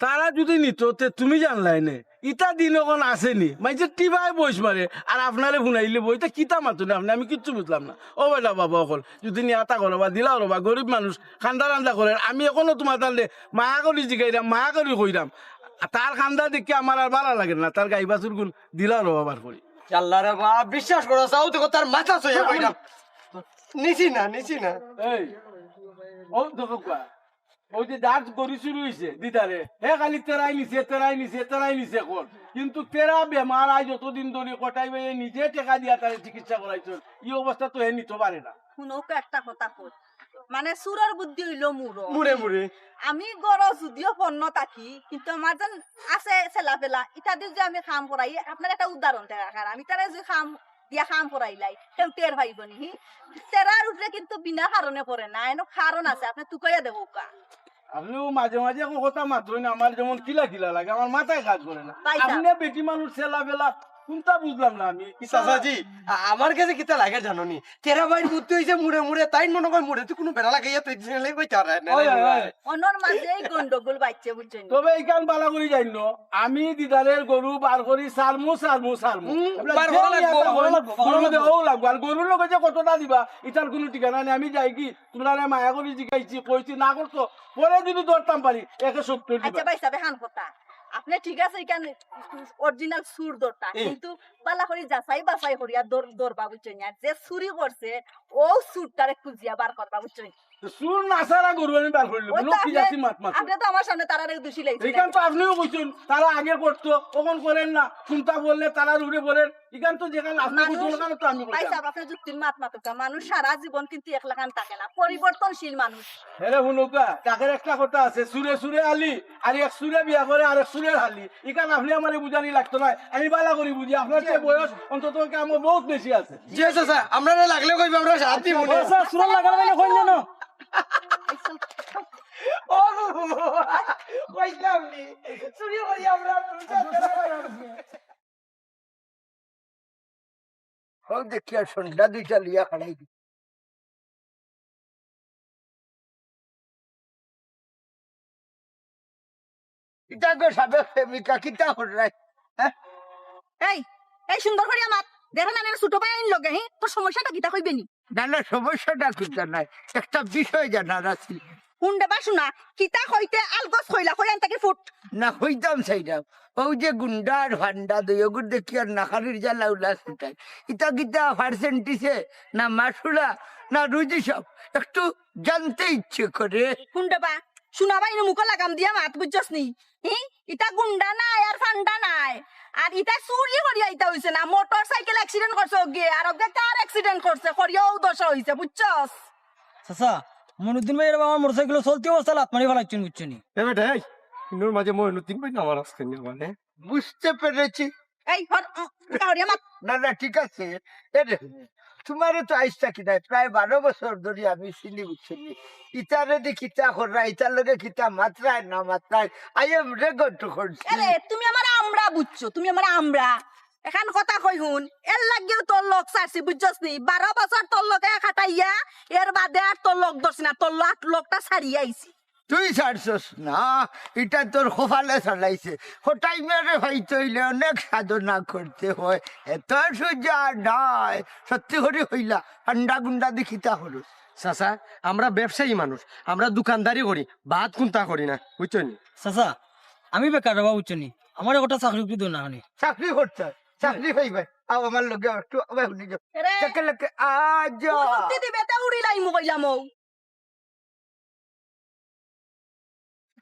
তারা যুদি নিতো, তে তুমি জানলায় নে। ইতা দিন অখন আছে নি, মাইনষে টিভায় বইস মারে, আর আপনারে হুনাইলে বই, ইতা কিতা মাতো না আপনে, আমি কিচ্ছু বুঝলাম না। ও বেটা বাবা অকল, যুদি নিয়াতা করো বা দিলাও রে বা, গরিব মানুষ, কান্দা কান্দা করের, আমি অখনো তুমার তানরে মায়া করি জিগাইরাম, মায়া করি কইরাম, তার কান্দা দেখিয়া আমার আর ভালা লাগের না, তার গাই বাছুরগুন দিলাও রে বা বার করি। আল্লাহ রে বা, বিশ্বাস করো, চাও দেখো তার মাথা ছইয়া কইরাম। নিছি না, নিছি না। এই, ও দেখো কুয়া, অউ যে যার গরু চুরি অইছে, দিদারে, হে খালি তেরাই নিছে, তেরাই নিছে, তেরাই নিছে কর। কিন্তু তেরা বেমার আইজ অতদিন ধরি কটাই ভাইয়ে নিজে টেকা দিয়া তারে চিকিৎসা করাইছইন, ই অবস্থা তো হে নিতো পারে না। হুনউক্কা একটা কথা কই, মানে চুরর বুদ্ধি অইলো মুড়ো। মুড়ে মুড়ে। আমি ঘরো যুদিও পণ্য থাকি, কিন্তু আমার যেন আছে ছেলা পেলা, ইতাদি যে আমি কাম করাই, আপনার একটা উদাহরণ দেখার, আমি তারে যে কাম দিয়া কাম করাইলাই, কেউ টের পাইবো নি, হি? তেরার উপরে কিন্তু বিনা কারণে পড়ে না, এনো কারণ আছে, আপনে তুকাইয়া দেখউক্কা। আপনেও মাঝে মাঝে অখন কথা মাতইন না, আমার যেমন কিলা কিলা লাগে, আমার মাথায় কাজ করে না। ভাইসাব। আপনে বেটি মানুষ ছেলা পেলা, কুনটা বুঝলাম না আমি। কিতা চাচাজি, আ-, আমার গেছে কিতা লাগে জানো নি? তেরা ভাইর বুদ্ধি অইছে মুড়ে মুড়ে, তাইন মনো কয় মুড়ে তো কুনু বেড়া লাগাইয়া তুই দিলে কই তারা না। ওই, ওই, ওই। অনর মাঝেই গন্ডগোল বাইছে, বুঝছইন নি? তবে ইখান ভালা করি জানইন, আমি দিদারের গরু বার করি সারমু, সারমু, সারমু। হুম, এবলা বার যে করা লাগবো, নিয়াতা বার করা করের, লাগবো, বার করা গরু লাগবো। দেওয়াও লাগবো। আর গরুর লগে যে কতটা দিবা, ইটার কুনু ঠিকানা নাই। আমি যাইগি, তুমরারে মায়া করি জিগাইছি, কইছি না করতো, পরে যুদি ধরতাম পারি, একে সত্তর দিবা। আচ্ছা ভাইসাব, এখান কথা। আপনে ঠিক আছে, ইখান original চুর ধরতা, এ। কিন্তু ভালা করি যাচাই বাছাই করিয়া ধর-, ধরবা, বুঝছইন নি? আর যে চুরি করছে, অউ চুরটারে খুঁজিয়া বার করবা, বুঝছইন নি? তো চুর না সারা গরু আমি বার করিলাম, ওই তো লোক কি আপনে, জাতি মাত মাত। আপনে তো আমার সামনে তারারে দোষী লাগাইছইন। ইখান তো আপনেও কইছইন, তারা আগে করতো, অখন করের না, কুনটা বললে তারার উপরে বলের। ইখান তো যেখান আপনে মানুষ, কইছইন, অখান তো আমি কইতাম। ভাইসাব, আপনে যুক্তির মাত মাতউক্কা, মানুষ সারা জীবন কিন্তু একলাখান থাকে না, পরিবর্তনশীল মানুষ। হেরে হুনউক্কা, ডাকের একটা কথা আছে, চুরে চুরে আলি, আর এক চুরে বিয়া করে আর এক চুরের হালি। ইখান আপনে আমারে বুঝানি লাগতো নায়, আমি ভালা করি বুঝি, আপনার যে বয়স অন্তত আমার বহুত বেশি আছে। জি চাচা, আমরারে লাগলে কইবা, আমরা সাথ দিব নে। ও স্যার, চুরর লাগাল মানে কইন যেন। ও বাবা, কইলাম নি, চুরি করি আমরা। অউ দেখিয়া সন্ধ্যা দুইটা লইয়া খাড়াই দি। ইতা গো সাবেক প্রেমিকা, কিতা কররায়? হ্যাঁ? এই, এই সুন্দর করিয়া মাত। দেখরে না, ছোট ভাইয়াইন লগে, হি? তোর সমস্যাটা কিতা কইবে নি? না, না, সমস্যাটা কিতা নায়, একটা বিষয় জানার আছিল। হুন রে বা হুনা, কিতা কইতে আলগোছ কইলা, কই আন থাকি ফুট। না, কইতাম চাইরাম, অউ যে গুন্ডা আর ফান্ডা দুইওগুর দেখি আর নাখারির জ্বালা উলা ছুটায়। ইতা কিতা পার্সেন্টিসে, না মাসুড়া, না রুজি সব, একটু জানতে ইচ্ছে করে। হুন রে বা, হুনা বা, ইনো মুখো লাগাম দিয়া মাত, বুঝছস নি? হি? ইতা গুন্ডা নায় আর ফান্ডা নায়। আর ইতা চুরি করিয়া ইতা অইছে না, মোটরসাইকেল accident করছে অগে, আর অগে কার accident করছে, করিয়া অউ দশা অইছে, বুঝছস? চাচা, মনুদ্দিন ভাইয়ে আমার মোটরসাইকেল চলতি অবস্থা লাত মারি ফালাইছইন, বুঝছো নি? এ বেটা, এই, ইনোর মাঝে মনুদ্দিন ভাই নামার আসছে না মানে? বুঝতে পেরেছি। এই, হর, উম, কাউরিয়া মাত। না, না, ঠিক আছে। এ রে, তুমারে তো আইজ থাকি নাই, প্রায় বারো বছর ধরি আমি চিনি, বুঝছো নি? ইতারে দি কিতা কররা, ইতার লগে কিতা মাতরায় না মাতরায়, I am record করছি। আরে, তুমি আমার আমরা বুঝছো, তুমি আমার আমরা। এখান কথা কই হুন, এর লাগিও তোর লগ ছাড়ছি, বুঝছস নি? বারো বছর তোর লগে খাটাইয়া, এর বাদে আর তোর লগ ধরছি না, তোর লগ, লগটা ছাড়িয়া আইছি। তুই ছাড়ছস না, ইটা তোর কপালে চালাইছে। কটাই মেরে পাইতে অইলে অনেক সাধনা করতে হয়, এত সোজা নায়। সত্যি করি কইলা, আন্ডা গুন্ডা দি কিতা করস? চাচা, আমরা ব্যবসায়ী মানুষ, আমরা দোকানদারি করি, বাদ কুন্তা করি না, বুঝছো নি? চাচা, আমি বেকার বাবা, বুঝছো নি? আমার একটা চাকরি উকরি দেও না, মানে। চাকরি করতে হয়, চাকরি পাইবে। আও আমার লগে, একটু আবার শুনি যাও। এরে, চাকরি লাগে, আ, যা। বুদ্ধি দিবে, তে উড়ি লাইমু কইলাম ও।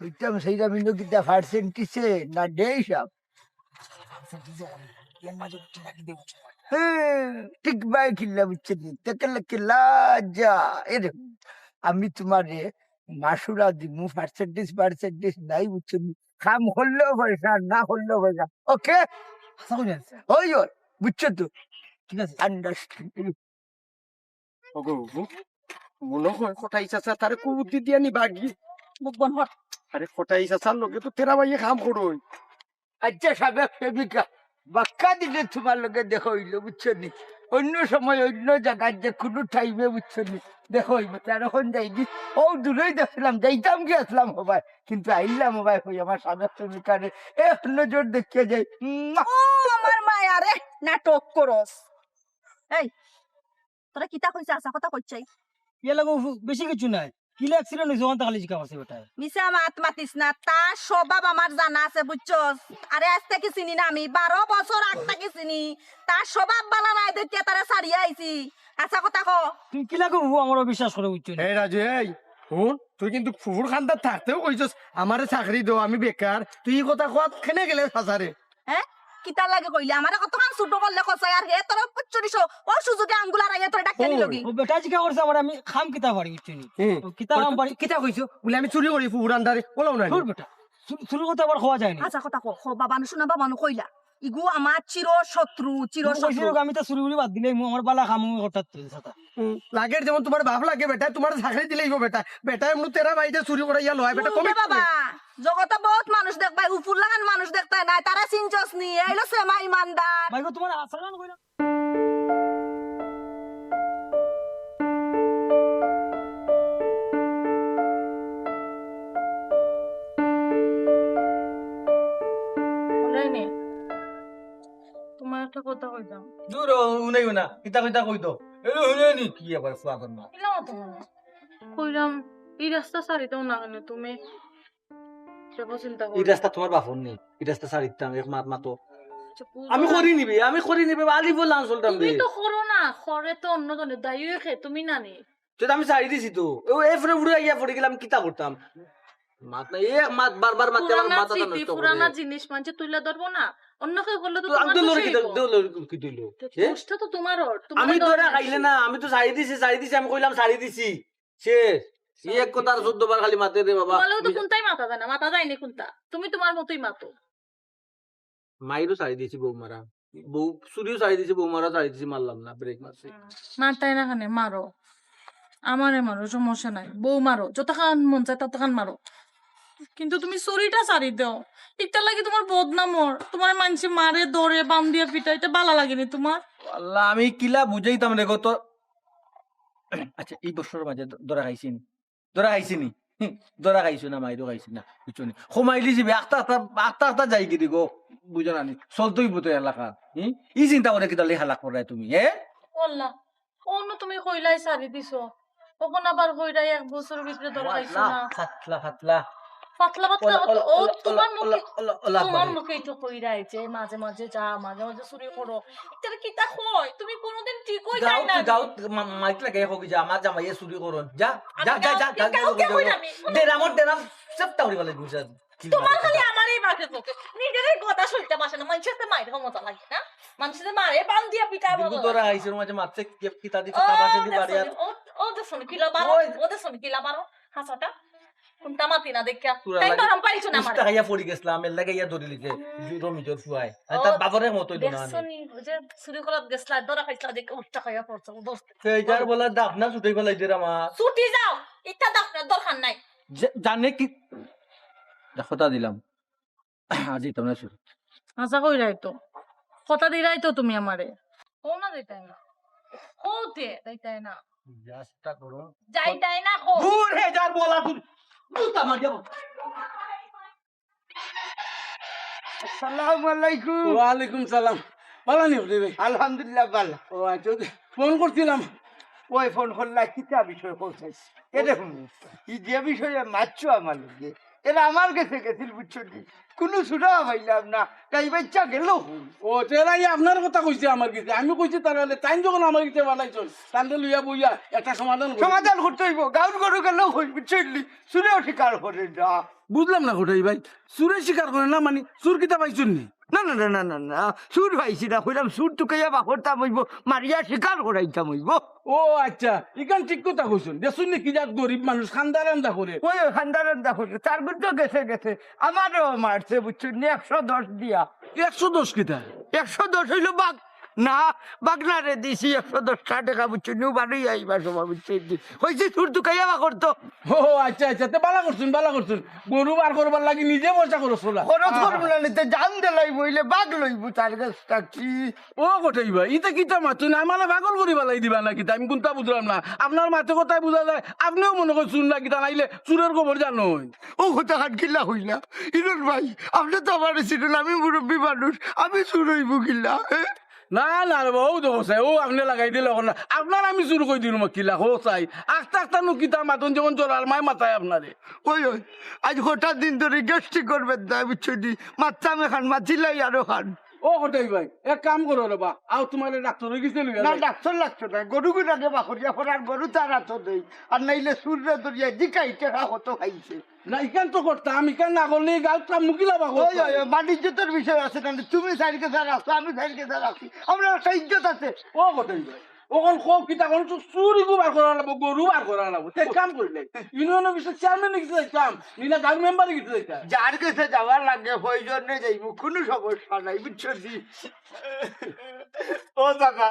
কইতাম সেইটা মিনো কিতা পার্সেন্টেজে না দেই সব। হ্যাঁ, ঠিক ভাই কিল্লা বুঝছো নি? তে কিল্লা কিল্লা যা। এরে, আমি তুমারে মাসুরা দিমু, পার্সেন্টেজ, পার্সেন্টেজ নাই বুঝছো নি? কাম করলেও পয়সা, না করলেও পয়সা। ওকে? আশা করি আছে। ওই, ওই, বুঝছো তো? ঠিক আছে। আন্ডারস্ট্যান্ড। ওগো, ওগো, মনে হয় কটাই চাচা তারে কুবুদ্ধি দিয়া নি বাগি। মুখ বন্ধ কর। আরে কটাই চাচার লগে তো তেরা ভাইয়ে কাম করই। আচ্ছা, সাবেক প্রেমিকা, বাক্কা দিনে তুমার লগে দেখা অইলো, বুঝছো নি? অন্য সময়, অন্য জাগাত যে কুনু টাইমে, বুঝছো নি? দেখা অইবো। তে আর অখন যাইগি? ও দূরেই দেখছিলাম, যাইতাম কি আসলাম হবায়, কিন্তু আইলাম হবায়, কই আমার সাবেক প্রেমিকারে এক নজর দেখিয়া যাই। মুয়া। ও আমার মায়া রে, নাটক করস। এই, তোরা কিতা কইছে, আশা কথা কইছাই? ইয়া লাগো, বেশি কিছু নাই। কিলা অ্যাক্সিডেন্ট হইছে, ওখান খালি জিকা করছে বেটায়। মিছা মাত মাতিস না, তার স্বভাব আমার জানা আছে, বুঝছস? আরে, আজ থাকি চিনি না আমি, বারো বছর আগ থাকি চিনি। তার স্বভাব ভালা নাই দেখিয়া তারে ছাড়িয়া আইছি। আশা কথা ক। তুমি কিলা গো, আমার অবিশ্বাস করে, বুঝছো নি? এই রাজু, এই, হুন, তুই কিন্তু ফুফুর খান্দাত থাকতেও কইছস, "আমারে চাকরি দেও, আমি বেকার।" তুই ই কথা কওয়াত কেনে গেলে চাচারে? হ্যাঁ? কিতার লাগি কইলে? আমারে কতখান ছোট করলে কছাই, আর হে তোর পুচ্ছুরি শো, ও সুযোগে আঙ্গুল আর আইয়া তোরে ডাকিয়া নিলগি। ও বেটা জিকা করছে আমারে, আমি কাম কিতা পারি, বুঝছো নি? হুম। ও কিতা কাম পারি? কিতা কইছো? বলে আমি চুরি করি ফুফুর আন্ডারে, বলো না। ধুর বেটা, চুরি, চুরি করতে আবার খাওয়া যায় না। আচ্ছা কথা কো, খো বাবা নু শোনা, বাবা নু কইলা। ইগু আমার চির শত্রু, চির শত্রু। আমি তো চুরি করি বাদ দিলাই, মু আমার বালা কাম করতে তুই সাথে। হুম, লাগের যেমন তুমার বাপ লাগে বেটা, তুমার চাকরি দিলেই গো বেটা। বেটা এমন তেরা বাইরে চুরি করাইয়া লয় বেটা, হুম, কমে রে বাবা। জগতে বহুত মানুষ দেখবায়, উফুর লাখান মানুষ দেখতায় নাই, তারা চিনছস নি, এই হলো সেমা ইমানদার। ভাই গো, তুমার আচরণ কইরা। হুনাই নি? তুমার একটা কথা কইতাম। দূর হ, হুনাইও না। কিতা কিতা কইতো? এলো হুনাই নি? কি আবার ফুয়া কর না? কিলা মতো মনে? কইলাম, এই রাস্তা ছাড়ি দাও না কেনে তুমি? দেখো চিন্তা ই করো। রাস্তা তুমার বাপর নি, ই রাস্তা ছাড়ি দিতাম, এক মাত মাতো। আচ্ছা, বুঝো আমি না। করি নিবে, আমি করি নিবে, আলি বললাম চলতাম তুমি রে। তো করো না, করে তো অন্য জনে, দায়ী খে, তুমি না নি। তো আমি ছাড়ি দিছি তো, ও এফরে উড়ে আইয়া পড়ি গেলাম, কিতা করতাম? মাত না, এক মাত বারবার মাতে আমার পুরানা মাথাটা স্মৃতি, নষ্ট করে। পুরানা জিনিস মানছে তুইলা ধরবো না, অন্য কেউ করলে তো তো আমি তুমার তো দোষ লড়ি কিতা, হইবো। তো লড়ি কি তুইলো? তো এ? দোষটা তো তুমার ওর, তুমার আমি দোষ। ধরা খাইলে না, আমি তো ছাড়ি দিছি, ছাড়ি দিছি, আমি কইলাম ছাড়ি দিছি। শেষ। এই এক কথা আর চোদ্দ বার খালি মাতে রে বাবা। তোমার লগে তো কুনটাই মাতা যায় না, মাতা যায়নি কুনটা। তুমি তুমার মতোই মাতো। মাইরও ছাড়ি দিছি বউ মারা। বউ চুরিও ছাড়ি দিছি, বউ মারা ছাড়ি দিছি, মারলাম না, ব্রেক মারছি। মারতায় না কেনে, মারো। আমারে মারো, সমস্যা নাই। বউ মারো, যতখান মন চায় ততখান মারো। কিন্তু তুমি চুরিটা ছাড়ি দেও। ইটার লাগি তুমার বদনাম অর। তুমারে মানষে মারে, ধরে, বান্ধিয়া পিটায়, ইটা বালা লাগেনি তুমার? আল্লাহ, আমি কিলা বুঝাইতাম রে গো তোর। আচ্ছা, এই বছরর মাঝে ধ-, ধরা খাইছি নি? ধরা খাইছি নি? হুম, ধরা খাইছো না, মাইরও খাইছি না, বুঝছো নি? কমাইলি যাবে, আখতা আখতা, আখতা আখতা যাই গি দিগো, বুঝো না নি? চলতই বুতো এলাকা, হুম? ই চিন্তা করে কিতা লে হালাক করায় তুমি, হ্যাঁ? আল্লাহ, অন্য তুমি কইলাই ছাড়ি দিছো, অখন আবার কইরায় এক বছরর ভিতরে ধরা খাইছো না। ফাতলা, ফাতলা। ফাতলা, ফাতলা ওলা, কথা, ওলা, ও ওলা, তুমার ওলা, মুখে, ওলা, ওলা, তুমার ওলা। মুখেই তো কইরায় যে মাঝে মাঝে যা, মাঝে মাঝে চুরি করো। ইতারে কিতা কয়? তুমি কোনোদিন ঠিক হইতায় না। যাও, মা-, মাইক লাগাই হোক যে আমার জামাইয়ে চুরি করো। যা, আমি যা, যা, যাও, যা, যা, কিতা যা, কও, যা, কিতা যা। কইরাম আমি? দেরামর দেরাম সব তাউরি বালে গুজা। তুমার খালি আমারই বাজে চোখে। নিজেরই কথা শুনতে পারে না। মানষে তো মাইর মজা লাগে না? মানষে তো মারে বান্ধিয়া পিটায় মজা লাগে। ধরা খাইছে, মাঝে মারছে, কে কিতা দিছে, ও, তা বাসে দি বাড়ি আর। ও, ও দেখছো নি, কিলা বারো, ওই। ও দেখছো নি, কিলা বারো, হাসাটা। কোনটা মাতি না দেখিয়া। তোরা তাই লাগে গরম পাইছো না আমার। উষ্টা খাইয়া পড়ি গেছিলাম, এর লাগে ইয়া ধরি লিছে। হুম। রমিজর ফুয়ায়। আর ও, তার বাপরে মতো অইলো না আমি। দেখছো নি, ওই যে চুরি করাত গেছিলা, ধরা খাইছিলা দেখে উষ্টা খাইয়া পড়ছো, দোস্ত। সেই যার বলা দাফনা ছুটে ফেলাই দে রে মা। ছুটি যাও, ইটা দাফনার দরকার নাই। যে-, জানে কি? দেখো তা দিলাম। আজ এই তোমরা শুরু। আশা কইরাই তো। কথা দিরাই তো তুমি আমারে। কও না যাইতাই না। কও তে যাইতাই না। চেষ্টা করো। যাইতাই না কও। দূর হে যার বলা দূর। দূর তা মার যাবো। আসসালামু আলাইকুম। ওয়ালাইকুম সালাম। ভালা নি আপনি ভাই? আলহামদুলিল্লাহ, ভালা। ও আচ্ছা, ওই যে ফোন করছিলাম। ওই ফোন করলা, কিতা বিষয় করছিস? এ দেখুন, এই যে বিষয়ে মারছো আমার লগে, এরা আমার গেছে গেছিল, বুঝছো নি? কোনো সুরা পাইলাম না, তাই বাচ্চা গেল কই? ও, তেরাই আপনার কথা কইছে আমার গেছে, আমি কইছি তার হলে, তাই যখন আমার গেছে বানাইছন, তাহলে লইয়া বইয়া একটা সমাধান করি। সমাধান করতে হইব, গাউর গরু গেল কই, বুঝছো নি? চুরেও শিকার করে না। বুঝলাম না কোটাই ভাই, চুরে শিকার করে না মানে চুর কিতা পাইছন নি? না, না, না, না, না, না, চুর পাইছি না, কইলাম চুর তুকাইয়া বার করতাম হইব, মারিয়া শিকার করাইতাম হইব। ও আচ্ছা, ইখান ঠিক কথা কইছন। দেখছন নি কি জাত গরিব মানুষ, খান্দা রান্দা করে। ওই, ওই, খান্দা রান্দা করে। তার গুণ তো গেছে, গেছে। আমারও মারছে, বুঝছন নি, একশো দশ দিয়া। একশো দশ কিতা? একশো দশ হইল বাঘ। না, বাগনারে দিছি একশো দশটা টেকা, বুঝছন নি, বাড়ি আইবা সময়, বুঝছন নি। কইছি চুর তুকাইয়া বার করতো। ও আচ্ছা, আচ্ছা, তে ভালা করছন, ভালা করছন। গরু বার করবার লাগি নিজে পয়সা খরচ করলা। খরচ করবো না, নিতে জান দিলাই বইলে বাঘ লইবো তার কাছ থাকি। ও কোটাই ভাই, ইতা কিতা মাতছন? আমারে পাগল করি বালাই দিবা না কিতা? আমি কোনটা বুঝলাম না। আপনার মাতে কথায় বুঝা যায়, আপনেও মনে করেন চুর না কিতা, নাইলে চুরের খবর জানইন। ও কথা হাট কিলা হইলা। ইরন ভাই, আপনে তো আমারে চিনইন, আমি মুরব্বি মানুষ, আমি চুর হইব কিলা? এ? না, না রে বা, ও দেখো চাই, ও আপনে লাগাই দিলে এখন না। আপনার আমি চুর কই দিমু কিলা, হো চাই। আস্তে আস্তে নু কিতা মাতইন যখন জোরাল মায় মাতায় আপনারে। ওই, ওই, আজ হঠাৎ দিন ধরি গ্যাস্ট্রিক করবেন না, বুঝছো নি? মারতাম এখান, মাতিলাই আরো খান। ও কোটাই ভাই, এক কাম করো রে বা, আও তোমারে ডাক্তার হয়ে গেছে লইয়া না, যাই। ডাক্তার লাগতো না, গরু গুলা দেবা করিয়া পড়ার গরু তারা তো দেই, আর নাইলে চুররে ধরিয়া দিকাই টেকা কত খাইছে। না, ইখান তো করতাম, ইখান না করলে এই গাঁওত কাম মুকিলা বাগো। ওই, ওই, ওই, বাণিজ্যতর বিষয় আছে না, তুমি সাইডকে স্যার আসছো, আমি সাইডকে স্যার আসছি, আমরা একটা ইজ্জত আছে। ও কোটাই ভাই, ওখান খুব কিতা, কোন তো চুরি গু বার করা লাগবো, গরু বার করা লাগবো, তে কাম করিলে ইউনিয়ন অফিসের চেয়ারম্যান গেছে যাইতাম, নিলে গাঁওর মেম্বার গেছে যাইতাম। যার কাছে যাওয়ার লাগে, প্রয়োজনে যাইব, কোনো সমস্যা নাই, বুঝছো নি? ও দাদা,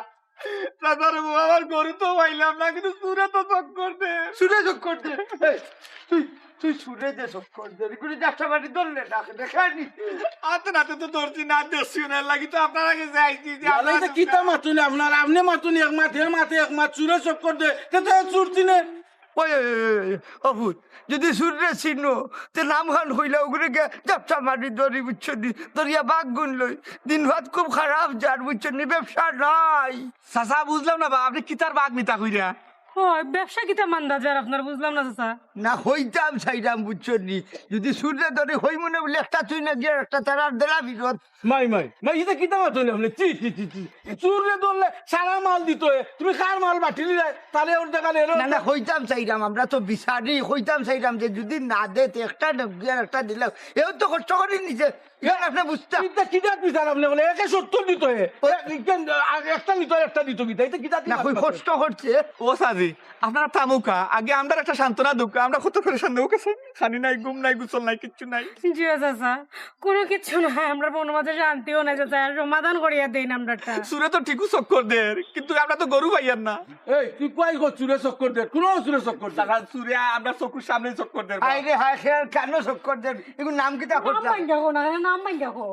দাদা রে বাবা, আমার গরু তো পাইলাম না, কিন্তু চুরে তো চক্কর দে। চুরে চক্কর দে? এই, তুই, তুই চুরে যে চক্কর দে, এগুলি যাত্রা বাড়ি ধরলে না, দেখা নি? হাতে নাতে তো ধরছি না, ধরছি না, লাগি তো আপনার আগে যাইছি যে আরে, আপনার এটা কিতা মাতুনি আপনার? আপনি মাতুনি এক মাত, এর মাতে এক মাত, চুরে চক্কর দে, তে তো চুর চিনে। ওই, ওই, ওই, ওই, ওই, ও পুত, যদি চুররে চিনো, তে নাম খান হইলা ওগুলোকে যাত্রা মারি ধরি, বুঝছো নি? ধরিয়া বাঘ গুন লই। দিন ভাত খুব খারাপ যার, বুঝছো নি? ব্যবসা নাই। চাচা, বুঝলাম না বা, আপনি কিতার বাঘ নিতা কইরা? ও, ব্যবসা কিতা মান্দা যার আপনার, বুঝলাম না চাচা। না, হইতাম চাইরাম, বুঝছো নি? যদি চুররে ধরি হই মনে বলে একটা তুই না গিয়ে একটা তারার দিলা বিরোধ। মাই, মাই, মাই, ইতা কিতা মাতইন আপনি? চি, চি, চি, চি। চুররে ধরলে সারা মাল দিত হে। তুমি কার মাল বাটিলি রে? তারে ওর দেখা নেই, না, না, হইতাম চাইরাম, আমরা তো বিচারি, হইতাম চাইরাম যে যদি না দে, তে একটা না গিয়ে একটা দিলাম। এও তো কষ্ট করি নিছে। ইয়ার আপনি বুঝতা। ইতা কিতা বিচার আপনি বলে? একে সত্তর দিত হে। ওই এ, ইকেন, আ, একটা নিত, একটা দিত কিতা? ইতা কিতা না, দিবা কই আপনি? কষ্ট করছে। ও সাজি, আপনারা থামুকা, আগে আমরা একটা সান্ত্বনা দুকা, আমরা কত পেরেশান দুকা, খানি নাই, ঘুম নাই, গোসল নাই, কিচ্ছু নাই। জি চাচা, কোনো কিচ্ছু নাই, আমরা মনের মাঝে শান্তিও নাই চাচা, আর সমাধান করিয়া দেইন আমরাটা। চুরে তো ঠিকউ চক্কর দের, কিন্তু আমরা তো গরু পাইয়ার না। এই, তুই কই গো চুরে চক্কর দের? কোনো চুরে চক্কর দের? চাচা, চুরে আমরা চকুর সামনেই চক্কর দের। আইরে হায়, সে আর কেন চক্কর দের? এগুলো নাম কিতা নাম করতে? ভাঙ্গা কো না, নাম ভাঙ্গা কো।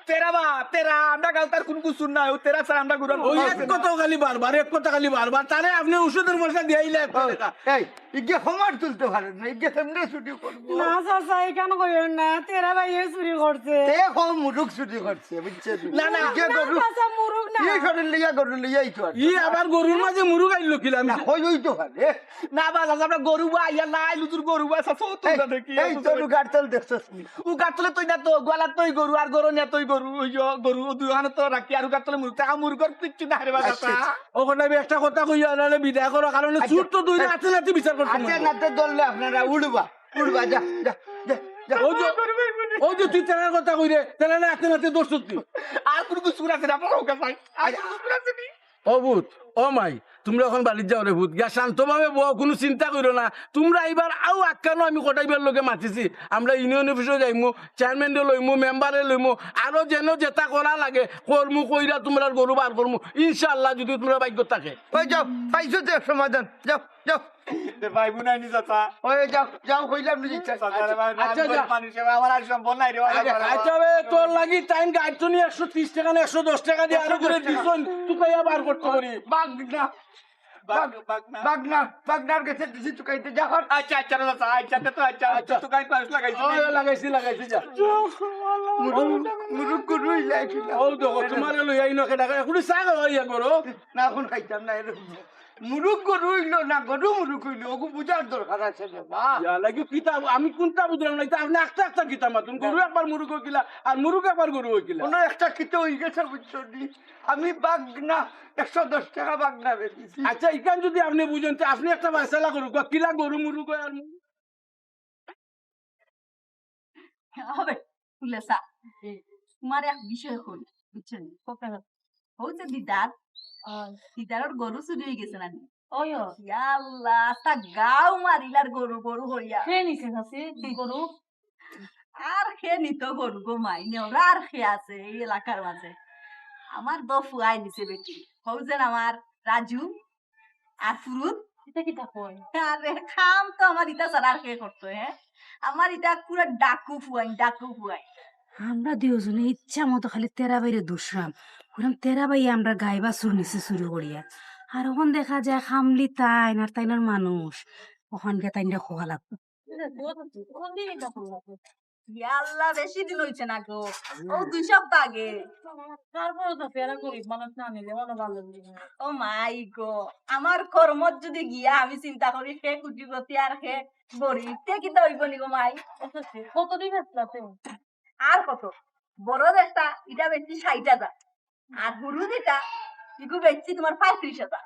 তেরা বা, তেরা, আমরা গাল তার কোনো কুসুর নাই, ও তেরা স্যার আমরা গুরান ওই এক কথা খালি বারবার, এক কথা খালি বারবার, তারে আপনি ঔষধের পয়সা দিয়াইলে এক ও, টাকা। এই, ইগে হোমওয়ার্ক তুলতে পারেন না, ইগে কেমনে চুরি করবো? না, চাচা, এখান কইবেন না, তেরা ভাইয়ে চুরি করছে। তে কম মুরুখ চুরি করছে, বুঝছেন? না, না। ইগে না, গরু, চাচা, মুরুখ না। ই শরীর লইয়া গরু লইয়াই তো আর। ই আবার গরুর মাঝে মুরুখ আইলো কিলা? না, হই, হই তো পারে। না, বা, চাচা, আমরা গরু বা, ইয়া, না, আইলু তোর গরু বা, চাচা, ও তো এই, না দেখি, এই, ও তো তোর না। গাড়তল দেখছস নি? ও গাড়তলে তুই না তো, গোয়ালা তুই গরু, আর গরু নিয়া তুই গরু, ওই যে গরু, ও দুই ওখানে তো রাখি, আর ও গাড়তলে মুরুখ, টাকা মুরুখ আর কিচ্ছু না রে বা, আচ্ছা, চাচা। আচ্ছা। ওখানে আমি একটা কথা কইয়া, নাহলে বিদায় করো, কারণ আচ্ছা, চুর তো দুই আচ্ছা। নাতে নাতে বিচার করতে আচ্ছা, মনে হয়। নাতে ধরলে আপনারা উড়বা, উড়বা, যা, যা, যা, যা। ওই যে, ওই যে তুই তেনার কথা কই রে, তেনা না আতে নাতে দোষ তুই। আর কোনো কিছু না, সেটা আপনারা ওকে চাই। আর কোনো কিছু না, সেটি। ও পুত, ও মাই, তুমরা অখন বাড়িত যাও রে পুত, গিয়া শান্তভাবে বও, কুনু চিন্তা করিও না। তুমরা ইবার আও আক্কানো আমি কটাইবার লগে মাতিছি। আমরা ইউনিয়ন অফিসো যাইমু, চেয়ারম্যানরে লইমু, মেম্বাররে লইমু, আরো যেন যেতা করা লাগে করমু, কইরা তুমরার গরু বার করমু ইনশাআল্লাহ, যুদি তুমরার ভাগ্যত থাকে। ওই যাও, পাইছো তো সমাধান, যাও, যাও। তে পাইবো না নি চাচা? ওই যাও, যাও, কইলাম নি চাচা। চাচা রে ভাই, আচ্ছা, যা। মানুষ আমার আর সম্ভব নাই রে ভাই। আচ্ছা, আচ্ছা, বে, তোর লাগি তাইন গাড়িত নি একশো তিরিশ টেকা না একশো দশ টেকা দিয়া আরো করে দিছইন, তুই কইয়া বার করতে পারি। বাগনা, বাগ-, বাগ-, বাগনা। বাগনা, বাগনার গেছে দিছি তুকাইতে যা কর। আচ্ছা, আচ্ছা, রে চাচা, আচ্ছা, তে তো আচ্ছা, আচ্ছা। তুকাইত মানুষ লাগাইছি। ওই, লাগাইছি, লাগাইছি, যা। মুরুক, মুরুক গরু ইলাই কিনা? ও দেখো, তুমারে লইয়া ইনো কেডা, এখনই চা খাওয়াইয়া করো। না, অখন খাইতাম না, এরকম। মুরুক গরু অইলো না, গরু মুরুক অইলো, ওগু বুঝার দরকার আছে রে বা। ইয়া লাগি কিতা, আমি কুনটা বুঝলাম না, ইতা আপনে একটা একটা কিতা মাতুন, গরু একবার মুরুক অইকিলা, আর মুরুক একবার গরু অইকিলা। কুনু একটা কিতা অই গেছে, বুঝছো নি? আমি বাগনা, একশো দশ টেকা বাগনা বেচিছি। আচ্ছা, ইখান যুদি আপনে বুঝইন, তে আপনে একটা ফয়সালা করুক, কিলা গরু মুরুক অয় আর মুরুক। হবে, ফুলেসা। তুমারে এক বিষয় কই, বুঝছো নি? হউ যে দিদার, দিদারর গরু চুরি অই গেছে না নি? ওই, ওই। ইয়া আল্লাহ, আস্তা গাউ মারিলার গরু, গরু কইয়া। কে নিছে চাচি গরু? আর কে নিতো গরু গো মাই, নেওরা আর কে আছে এই এলাকার মাঝে? আমার দুই ফুয়ায় নিছে বেটি। হউ যেন আমার রাজু, আর ফুরুত? ইতা কিতা কয়? আরে, কাম তো আমার ইতা ছাড়া আর কে করতো, হে? আমার ইতা পুরা ডাকু ফুয়াইন, ডাকু ফুয়াইন। আমরা দুইওজনে ইচ্ছা মতো খালি তেরা ভাইরে দুষরাম। কইরাম, "তেরা ভাইয়ে আমরার গাই বাছুর নিছে চুরি করিয়া।" আর অখন দেখা যায় কামলি তাইন আর তাইনর মানুষ। অখন গিয়া তাইনরে কওয়া লাগবো। ইয়া আল্লাহ, বেশি দিন অইছে না গো। ও দুই সপ্তাহ আগে। তারপরে তো ফেরা গরিব মানুষ না নিলে মনে ভালো লাগে না। ও মাই গো, আমার কর্মত যুদি গিয়া আমি চিন্তা করি, কে কুটিপতি আর কে গরিব, তে কিতা অইবো নি গো মাই? আচ্ছা, কতদিন আসলা তুমি? আর কত? বড় যেটা, ইটা বেচছি ষাইট হাজার। আর হুরু যেটা, ইগু বেচছি তুমার পঁয়ত্রিশ হাজার।